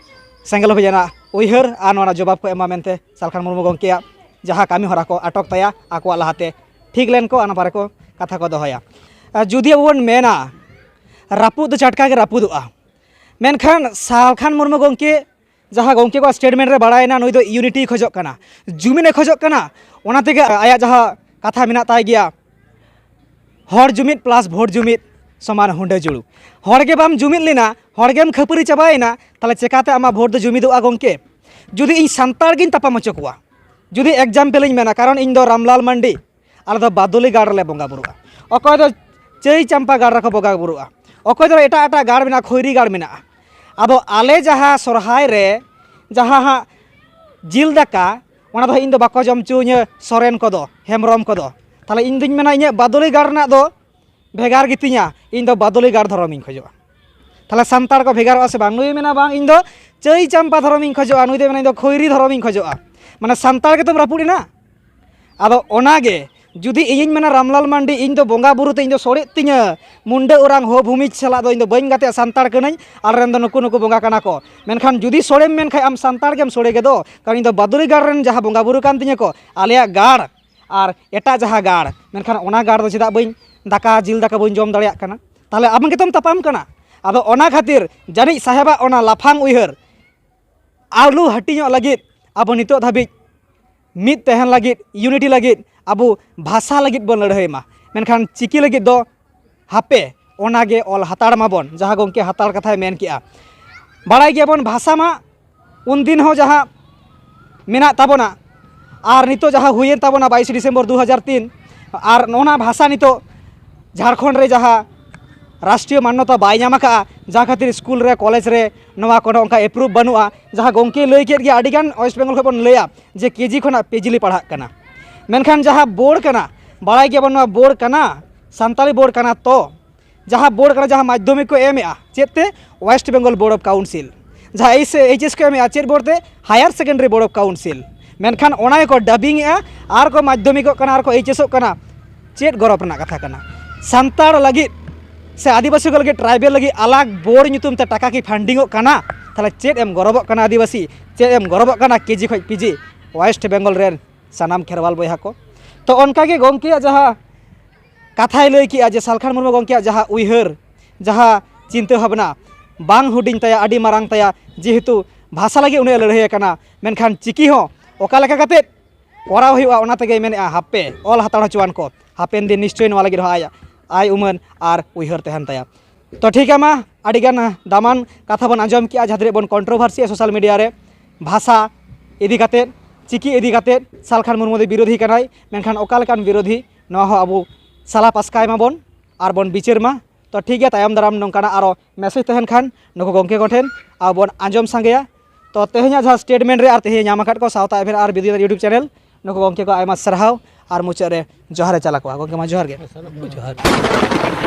ᱥᱮᱸᱜᱮᱞ ᱚᱵᱷᱤᱡᱟᱱᱟᱜ ᱩᱭᱦᱟᱹᱨ ᱟᱨ ᱱᱚᱣᱟ ᱨᱮᱱᱟᱜ ᱡᱚᱵᱟᱵ ᱠᱚ ᱮᱢᱟ ᱢᱮᱱᱛᱮ ᱥᱟᱞᱠᱷᱟᱱ ᱢᱩᱨᱢᱩ ᱜᱚᱢᱠᱮᱭᱟᱜ ᱡᱟᱦᱟᱸ ᱠᱟᱹᱢᱤ ᱦᱚᱨᱟ ᱠᱚ ᱟᱴᱚᱠ ᱛᱟᱭᱟ, ᱟᱠᱚᱣᱟᱜ ᱞᱟᱦᱟᱛᱮ ᱴᱷᱤᱠ ᱞᱮᱱ ᱠᱚ, ᱚᱱᱟ ᱵᱟᱨᱮ ᱠᱚ ᱠᱟᱛᱷᱟ ᱠᱚ ᱫᱚᱦᱚᱭᱟ᱾ ᱟᱨ ᱡᱩᱫᱤ ᱟᱵᱚ ᱵᱚᱱ ᱢᱮᱱᱟ, ᱨᱟᱹᱯᱩᱫ ᱫᱚ ᱪᱟᱴᱠᱟ ᱜᱮ ᱨᱟᱹᱯᱩᱫᱚᱜᱼᱟ, ᱢᱮᱱᱠᱷᱟᱱ ᱥᱟᱞᱠᱷᱟᱱ ᱢᱩᱨᱢᱩ ᱜᱚᱢᱠᱮ ᱡᱟᱦᱟᱸ ᱜᱚᱢᱠᱮ ᱠᱚᱣᱟᱜ ᱥᱴᱮᱴᱢᱮᱱᱴ ᱨᱮ ᱵᱟᱲᱟᱭᱮᱱᱟ, ᱱᱩᱭ ᱫᱚ ᱤᱭᱩᱱᱤᱴᱤᱭ ᱠᱷᱚᱡᱚᱜ ᱠᱟᱱᱟ, ᱡᱩᱢᱤᱫ ᱮ ᱠᱷᱚᱡᱚᱜ ᱠᱟᱱᱟ, ᱚᱱᱟ ᱛᱮᱜᱮ ᱟᱭᱟᱜ ᱡᱟᱦᱟᱸ ᱠᱟᱛᱷᱟ ᱢᱮᱱᱟᱜ ᱛᱟᱭ ᱜᱮᱭᱟ, ᱦᱚᱲ ᱡᱩᱢᱤᱫ ᱯᱞᱟᱥ ᱵᱷᱳᱴ ᱡᱩᱢᱤᱫ ᱥᱚᱢᱟᱱ ᱦᱩᱰᱟᱹ ᱡᱩᱲᱩ᱾ ᱦᱚᱲ ᱜᱮ ᱵᱟᱢ ᱡᱩᱢᱤᱫ ᱞᱮᱱᱟ, ᱦᱚᱲ ᱜᱮᱢ ᱠᱷᱟᱹᱯᱟᱹᱨᱤ ᱪᱟᱵᱟᱭᱮᱱᱟ, ᱛᱟᱦᱚᱞᱮ ᱪᱮᱠᱟᱛᱮ ᱟᱢᱟᱜ ᱵᱷᱳᱴ ᱫᱚ ᱡᱩᱢᱤᱫᱚᱜᱼᱟ ᱜᱚᱢᱠᱮ? ᱡᱩᱫᱤ ᱤᱧ ᱥᱟᱱᱛᱟᱲ ᱜᱤᱧ ᱛᱟᱯᱟᱢ ᱦᱚᱪᱚ ᱠᱚᱣᱟ, ᱡᱩᱫᱤ ᱮᱠᱡᱟᱢᱯᱮᱞ ᱤᱧ ᱢᱮᱱᱟ, ᱠᱟᱨᱚᱱ ᱤᱧ ᱫᱚ ᱨᱟᱢᱞᱟᱞ ᱢᱟᱱᱰᱤ, ᱟᱞᱮ ᱫᱚ ᱵᱟᱫᱩᱞᱤ ᱜᱟᱲ ᱨᱮᱞᱮ ᱵᱚᱸᱜᱟ ᱵᱩᱨᱩᱜᱼᱟ, ᱚᱠᱚᱭ ᱫᱚ ᱪᱟᱹᱭ ᱪᱟᱢᱯᱟ ᱜᱟᱲ ᱨᱮᱠᱚ ᱵᱚᱸᱜᱟ ᱵᱩᱨᱩᱜᱼᱟ, ᱚᱠᱚᱭ ᱫᱚ ᱮᱴᱟᱜ ᱮᱴᱟᱜ ᱜᱟᱲ ᱢᱮᱱᱟᱜᱼᱟ, ᱠᱷᱚᱭᱨᱤ ᱜᱟᱲ ᱢᱮᱱᱟᱜᱼᱟ᱾ ᱟᱫᱚ ᱟᱞᱮ ᱡᱟᱦᱟᱸ ᱥᱚᱨᱦᱟᱭ ᱨᱮ ᱡᱟᱦᱟᱸ ᱦᱟᱸᱜ ᱡᱤᱞ ᱫᱟᱠᱟ, ᱚᱱᱟ ᱫᱚ ᱦᱟᱸᱜ ᱤᱧ ᱫᱚ ᱵᱟᱠᱚ ᱡᱚᱢ ᱦᱚᱪᱚᱧᱟ ᱥᱚᱨᱮᱱ ᱠᱚᱫᱚ, ᱦᱮᱢᱵᱨᱚᱢ ᱠᱚᱫᱚ᱾ ᱛᱟᱦᱚᱞᱮ ᱤᱧ ᱫᱩᱧ ᱢᱮᱱᱟ, ᱤᱧᱟᱹᱜ ᱵᱟᱫᱩᱞᱤ ᱜᱟᱲ ᱨᱮᱱᱟᱜ ᱫᱚ ᱵᱷᱮᱜᱟᱨ ᱜᱮᱛᱤᱧᱟ, ᱤᱧ ᱫᱚ ᱵᱟᱫᱩᱞᱤ ᱜᱟᱲ ᱫᱷᱚᱨᱚᱢᱤᱧ ᱠᱷᱚᱡᱚᱜᱼᱟ᱾ ᱛᱟᱦᱚᱞᱮ ᱥᱟᱱᱛᱟᱲ ᱠᱚ ᱵᱷᱮᱜᱟᱨᱚᱜᱼᱟ ᱥᱮ ᱵᱟᱝ? ᱱᱩᱭ ᱢᱮᱱᱟ, ᱵᱟᱝ, ᱤᱧ ᱫᱚ ᱪᱟᱹᱭ ᱪᱟᱢᱯᱟ ᱫᱷᱚᱨᱚᱢᱤᱧ ᱠᱷᱚᱡᱚᱜᱼᱟ, ᱱᱩᱭ ᱫᱚᱭ ᱢᱮᱱᱟ, ᱤᱧ ᱫᱚ ᱠᱷᱚᱭᱨᱤ ᱫᱷᱚᱨᱚᱢᱤᱧ ᱠᱷᱚᱡᱚᱜᱼᱟ᱾ ᱢᱟᱱᱮ ᱥᱟᱱᱛᱟᱲ ᱜᱮᱛᱚᱢ ᱨᱟᱹᱯᱩᱫ ᱮᱱᱟ᱾ ᱟᱫᱚ ᱚᱱᱟᱜᱮ ᱡᱩᱫᱤ ᱤᱧᱤᱧ ᱢᱮᱱᱟ, ᱨᱟᱢᱞᱟᱞ ᱢᱟᱱᱰᱤ, ᱤᱧ ᱫᱚ ᱵᱚᱸᱜᱟ ᱵᱩᱨᱩ ᱛᱮ ᱤᱧ ᱫᱚ ᱥᱚᱲᱮᱜ ᱛᱤᱧᱟᱹ, ᱢᱩᱱᱰᱟᱹ ᱚᱨᱟᱝ ᱦᱳ ᱵᱷᱩᱢᱤᱡᱽ ᱥᱟᱞᱟᱜ ᱫᱚ ᱤᱧ ᱫᱚ ᱵᱟᱹᱧ ᱜᱟᱛᱮᱜᱼᱟ, ᱥᱟᱱᱛᱟᱲ ᱠᱟᱹᱱᱟᱹᱧ, ᱟᱞᱮᱨᱮᱱ ᱫᱚ ᱱᱩᱠᱩ ᱱᱩᱠᱩ ᱵᱚᱸᱜᱟ ᱠᱟᱱᱟ ᱠᱚ᱾ ᱢᱮᱱᱠᱷᱟᱱ ᱡᱩᱫᱤ ᱥᱚᱲᱮᱢ ᱢᱮᱱ ᱠᱷᱟᱡ, ᱟᱢ ᱥᱟᱱᱛᱟᱲ ᱜᱮᱢ ᱥᱚᱲᱮ ᱜᱮᱫᱚ, ᱠᱟᱨᱚᱱ ᱤᱧ ᱫᱚ ᱵᱟᱫᱩᱞᱤ ᱜᱟᱲ ᱨᱮᱱ ᱡᱟᱦᱟᱸ ᱵᱚᱸᱜᱟ ᱵᱩᱨᱩ ᱠᱟᱱ ᱛᱤᱧᱟᱹ ᱠᱚ, ᱟᱞᱮᱭᱟᱜ ᱜᱟᱲ ᱟᱨ ᱮᱴᱟᱜ ᱡᱟᱦᱟᱸ ᱜᱟᱲ, ᱢᱮᱱᱠᱷᱟᱱ ᱚᱱᱟ ᱜᱟᱲ ᱫᱚ ᱪᱮᱫᱟᱜ ᱵᱟᱹᱧ, ᱫᱟᱠᱟ ᱡᱤᱞ ᱫᱟᱠᱟ ᱵᱟᱹᱧ ᱡᱚᱢ ᱫᱟᱲᱮᱭᱟᱜ ᱠᱟᱱᱟ? ᱛᱟᱦᱚᱞᱮ ᱟᱢ ᱜᱮᱛᱚᱢ ᱛᱟᱯᱟᱢ ᱠᱟᱱᱟ᱾ ᱟᱫᱚ ᱚᱱᱟ ᱠᱷᱟᱹᱛᱤᱨ ᱡᱟᱹᱱᱤᱡ ᱥᱟᱦᱮᱵᱟᱜ ᱚᱱᱟ ᱞᱟᱯᱷᱟᱝ ᱩᱭᱦᱟᱹᱨ ᱟᱞᱚ ᱦᱟᱹᱴᱤᱧᱚᱜ ᱞᱟᱹᱜᱤᱫ ᱟᱵᱚ ᱱᱤᱛᱚᱜ ᱫᱷᱟᱹᱵᱤᱡ ᱢᱤᱫ ᱛᱟᱦᱮᱱ ᱞᱟᱹᱜᱤᱫ, ᱤᱭᱩᱱᱤᱴᱤ ᱞᱟᱹᱜᱤᱫ, ᱟᱵᱚ ᱵᱷᱟᱥᱟ ᱞᱟᱹᱜᱤᱫ ᱵᱚᱱ ᱞᱟᱹᱲᱦᱟᱹᱭ ᱢᱟ, ᱢᱮᱱᱠᱷᱟᱱ ᱪᱤᱠᱤ ᱞᱟᱹᱜᱤᱫ ᱫᱚ ᱦᱟᱯᱮ, ᱚᱱᱟᱜᱮ ᱚᱞ ᱦᱟᱛᱟᱲ ᱢᱟᱵᱚᱱ, ᱡᱟᱦᱟᱸ ᱜᱚᱢᱠᱮ ᱦᱟᱛᱟᱲ ᱠᱟᱛᱷᱟᱭ ᱢᱮᱱ ᱠᱮᱜᱼᱟ᱾ ᱵᱟᱲᱟᱭ ᱜᱮᱭᱟᱵᱚᱱ, ᱵᱷᱟᱥᱟ ᱢᱟ ᱩᱱᱫᱤᱱ ᱦᱚᱸ ᱡᱟᱦᱟᱸ ᱢᱮᱱᱟᱜ ᱛᱟᱵᱚᱱᱟ, ᱟᱨ ᱱᱤᱛᱚᱜ ᱡᱟᱦᱟᱸ ᱦᱩᱭᱮᱱ ᱛᱟᱵᱚᱱᱟ ᱵᱟᱭᱤᱥᱮ ᱰᱤᱥᱮᱢᱵᱚᱨ ᱫᱩ ᱦᱟᱡᱟᱨ ᱛᱤᱱ, ᱟᱨ ᱱᱚᱜᱼᱚ ᱱᱟ ᱵᱷᱟᱥᱟ ᱱᱤᱛᱚᱜ ᱡᱷᱟᱲᱠᱷᱚᱸᱰ ᱨᱮ ᱡᱟᱦᱟᱸ ᱨᱟᱥᱴᱨᱤᱭᱚ ᱢᱟᱱᱱᱚᱛᱟ ᱵᱟᱭ ᱧᱟᱢ ᱟᱠᱟᱫᱼᱟ, ᱡᱟᱦᱟᱸ ᱠᱷᱟᱹᱛᱤᱨ ᱥᱠᱩᱞ ᱨᱮ, ᱠᱚᱞᱮᱡᱽ ᱨᱮ ᱱᱚᱣᱟ ᱠᱚᱨᱮ ᱚᱱᱠᱟ ᱮᱯᱨᱩᱵᱷ ᱵᱟᱹᱱᱩᱜᱼᱟ᱾ ᱡᱟᱦᱟᱸ ᱜᱚᱢᱠᱮ ᱞᱟᱹᱭ ᱠᱮᱫ ᱜᱮᱭᱟ, ᱟᱹᱰᱤᱜᱟᱱ ᱳᱭᱮᱥᱴ ᱵᱮᱝᱜᱚᱞ ᱠᱷᱚᱱ ᱵᱚᱱ ᱞᱟᱹᱭᱟ ᱡᱮ ᱠᱮᱡᱤ ᱠᱷᱚᱱᱟᱜ ᱯᱤᱡᱤ ᱞᱮ ᱯᱟᱲᱦᱟᱜ ᱠᱟᱱᱟ, ᱢᱮᱱᱠᱷᱟᱱ ᱡᱟᱦᱟᱸ ᱵᱳᱨᱰ ᱠᱟᱱᱟ, ᱵᱟᱲᱟᱭ ᱜᱮᱭᱟᱵᱚᱱ ᱱᱚᱣᱟ ᱵᱳᱨᱰ ᱠᱟᱱᱟ, ᱥᱟᱱᱛᱟᱲᱤ ᱵᱳᱨᱰ ᱠᱟᱱᱟ, ᱛᱚ ᱡᱟᱦᱟᱸ ᱵᱳᱨᱰ ᱠᱟᱱᱟ, ᱡᱟᱦᱟᱸ ᱢᱟᱫᱽᱫᱷᱚᱢᱤᱠ ᱠᱚ ᱮᱢᱮᱜᱼᱟ, ᱪᱮᱫ ᱛᱮ? West Bengal board of council. ᱡᱟᱦᱟᱸ ᱮᱭᱤᱪ ᱮᱥ ᱠᱚ ᱮᱢᱮᱜᱼᱟ, ᱪᱮᱫ ᱵᱳᱨᱰ ᱛᱮ? Higher secondary board of council. ᱢᱮᱱᱠᱷᱟᱱ ᱚᱱᱟ ᱜᱮᱠᱚ ᱰᱟᱵᱤᱝ ᱮᱜᱼᱟ, ᱟᱨ ᱠᱚ ᱢᱟᱫᱽᱫᱷᱚᱢᱤᱠᱚᱜ ᱠᱟᱱᱟ, ᱟᱨ ᱠᱚ ᱮᱭᱤᱪ ᱮᱥᱚᱜ ᱠᱟᱱᱟ᱾ ᱪᱮᱫ ᱜᱚᱨᱚᱵᱽ ᱨᱮᱱᱟᱜ ᱠᱟᱛᱷᱟ ᱠᱟᱱᱟ? ᱥᱟᱱᱛᱟᱲ ᱞᱟᱹᱜᱤᱫ ᱥᱮ ᱟᱹᱫᱤᱵᱟᱹᱥᱤ ᱠᱚ ᱞᱟᱹᱜᱤᱫ ᱴᱨᱟᱭᱵᱮᱞ ᱞᱟᱹᱜᱤᱫ ᱟᱞᱟᱜᱽ ᱵᱳᱨᱰ ᱧᱩᱛᱩᱢ ᱛᱮ ᱴᱟᱠᱟ ᱠᱤ ᱯᱷᱟᱱᱰᱤᱝᱚᱜ ᱠᱟᱱᱟ? ᱛᱟᱦᱚᱞᱮ ᱪᱮᱫ ᱮᱢ ᱜᱚᱨᱚᱵᱚᱜ ᱠᱟᱱᱟ ᱟᱹᱫᱤᱵᱟᱹᱥᱤ? ᱪᱮᱫ ᱮᱢ ᱜᱚᱨᱚᱵᱚᱜ ᱠᱟᱱᱟ ᱠᱮᱡᱤ ᱠᱷᱚᱱ ᱯᱤᱡᱤ ᱳᱭᱮᱥᱴ ᱵᱮᱝᱜᱚᱞ ᱨᱮᱱ ᱥᱟᱱᱟᱢ ᱠᱷᱮᱨᱣᱟᱞ ᱵᱚᱭᱦᱟ ᱠᱚ? ᱛᱚ ᱚᱱᱠᱟᱜᱮ ᱜᱚᱢᱠᱮᱭᱟᱜ ᱡᱟᱦᱟᱸ ᱠᱟᱛᱷᱟᱭ ᱞᱟᱹᱭ ᱠᱮᱜᱼᱟ ᱡᱮ ᱥᱟᱞᱠᱷᱟᱱ ᱢᱩᱨᱢᱩ ᱜᱚᱢᱠᱮᱭᱟᱜ ᱡᱟᱦᱟᱸ ᱩᱭᱦᱟᱹᱨ, ᱡᱟᱦᱟᱸ ᱪᱤᱱᱛᱟᱹ ᱵᱷᱟᱵᱽᱱᱟ, ᱵᱟᱝ ᱦᱩᱰᱤᱧ ᱛᱟᱭᱟ, ᱟᱹᱰᱤ ᱢᱟᱨᱟᱝ ᱛᱟᱭᱟ, ᱡᱮᱦᱮᱛᱩ ᱵᱷᱟᱥᱟ ᱞᱟᱹᱜᱤᱫ ᱩᱱᱤᱭᱟᱜ ᱞᱟᱹᱲᱦᱟᱹᱭ ᱠᱟᱱᱟ, ᱢᱮᱱᱠᱷᱟᱱ ᱪᱤᱠᱤ ᱦᱚᱸ ᱚᱠᱟ ᱞᱮᱠᱟ ᱠᱟᱛᱮᱫ ᱠᱚᱨᱟᱣ ᱦᱩᱭᱩᱜᱼᱟ, ᱚᱱᱟ ᱛᱮᱜᱮᱭ ᱢᱮᱱᱮᱫᱼᱟ, ᱦᱟᱯᱮ ᱚᱞ ᱦᱟᱛᱟᱲ ᱦᱚᱪᱚᱣᱟᱱ ᱠᱚ, ᱦᱟᱯᱮᱱ ᱫᱤᱱ ᱱᱤᱥᱪᱚᱭ ᱱᱚᱣᱟ ᱞᱟᱹᱜᱤᱫ ᱦᱚᱸ ᱟᱭ, ᱟᱭ ᱩᱢᱟᱹᱱ ᱟᱨ ᱩᱭᱦᱟᱹᱨ ᱛᱟᱦᱮᱱ ᱛᱟᱭᱟ᱾ ᱛᱚ ᱴᱷᱤᱠ ᱜᱮᱭᱟ, ᱢᱟ ᱟᱹᱰᱤᱜᱟᱱ ᱫᱟᱢᱟᱱ ᱠᱟᱛᱷᱟ ᱵᱚᱱ ᱟᱸᱡᱚᱢ ᱠᱮᱜᱼᱟ, ᱡᱟᱦᱟᱸ ᱛᱤᱱᱟᱹᱜ ᱵᱚᱱ ᱠᱚᱱᱴᱨᱳᱵᱷᱟᱨᱥᱤᱭᱟ ᱥᱳᱥᱟᱞ ᱢᱤᱰᱤᱭᱟ ᱨᱮ ᱵᱷᱟᱥᱟ ᱤᱫᱤ ᱠᱟᱛᱮᱫ, ᱪᱤᱠᱤ ᱤᱫᱤ ᱠᱟᱛᱮᱫ, ᱥᱟᱞᱠᱷᱟᱱ ᱢᱩᱨᱢᱩ ᱫᱚ ᱵᱤᱨᱳᱫᱷᱤ ᱠᱟᱱᱟᱭ, ᱢᱮᱱᱠᱷᱟᱱ ᱚᱠᱟ ᱞᱮᱠᱟᱱ ᱵᱤᱨᱳᱫᱷᱤ, ᱱᱚᱣᱟ ᱦᱚᱸ ᱟᱵᱚ ᱥᱟᱞᱟ ᱯᱟᱥᱠᱟᱭ ᱢᱟᱵᱚᱱ ᱟᱨ ᱵᱚᱱ ᱵᱤᱪᱟᱹᱨ ᱢᱟ᱾ ᱛᱚ ᱴᱷᱤᱠ ᱜᱮᱭᱟ, ᱛᱟᱭᱚᱢ ᱫᱟᱨᱟᱢ ᱱᱚᱝᱠᱟᱱᱟᱜ ᱟᱨᱚ ᱢᱮᱥᱮᱡᱽ ᱛᱟᱦᱮᱱ ᱠᱷᱟᱱ ᱱᱩᱠᱩ ᱜᱚᱢᱠᱮ ᱠᱚᱴᱷᱮᱱ ᱟᱵᱚ ᱵᱚᱱ ᱟᱸᱡᱚᱢ ᱥᱟᱸᱜᱮᱭᱟ᱾ ᱛᱚ ᱛᱮᱦᱮᱧᱟᱜ ᱡᱟᱦᱟᱸ ᱥᱴᱮᱴᱢᱮᱱᱴ ᱨᱮ ᱟᱨ ᱛᱮᱦᱮᱧ ᱧᱟᱢ ᱟᱠᱟᱫ ᱠᱚ ᱥᱟᱶᱛᱟ ᱮᱵᱷᱮᱱ ᱟᱨ ᱵᱤᱫᱩ ᱪᱟᱸᱫᱟᱱ YouTube ᱪᱮᱱᱮᱞ, ᱱᱩᱠᱩ ᱜᱚᱢᱠᱮ ᱠᱚ ᱟᱭᱢᱟ ᱥᱟᱨᱦᱟᱣ ᱟᱨ ᱢᱩᱪᱟᱹᱫ ᱨᱮ ᱡᱚᱦᱟᱨ ᱮ ᱪᱟᱞ ᱟᱠᱚᱣᱟ᱾ ᱜᱚᱢᱠᱮ ᱢᱟ ᱡᱚᱦᱟᱨ ᱜᱮ᱾ ᱡᱚᱦᱟᱨ᱾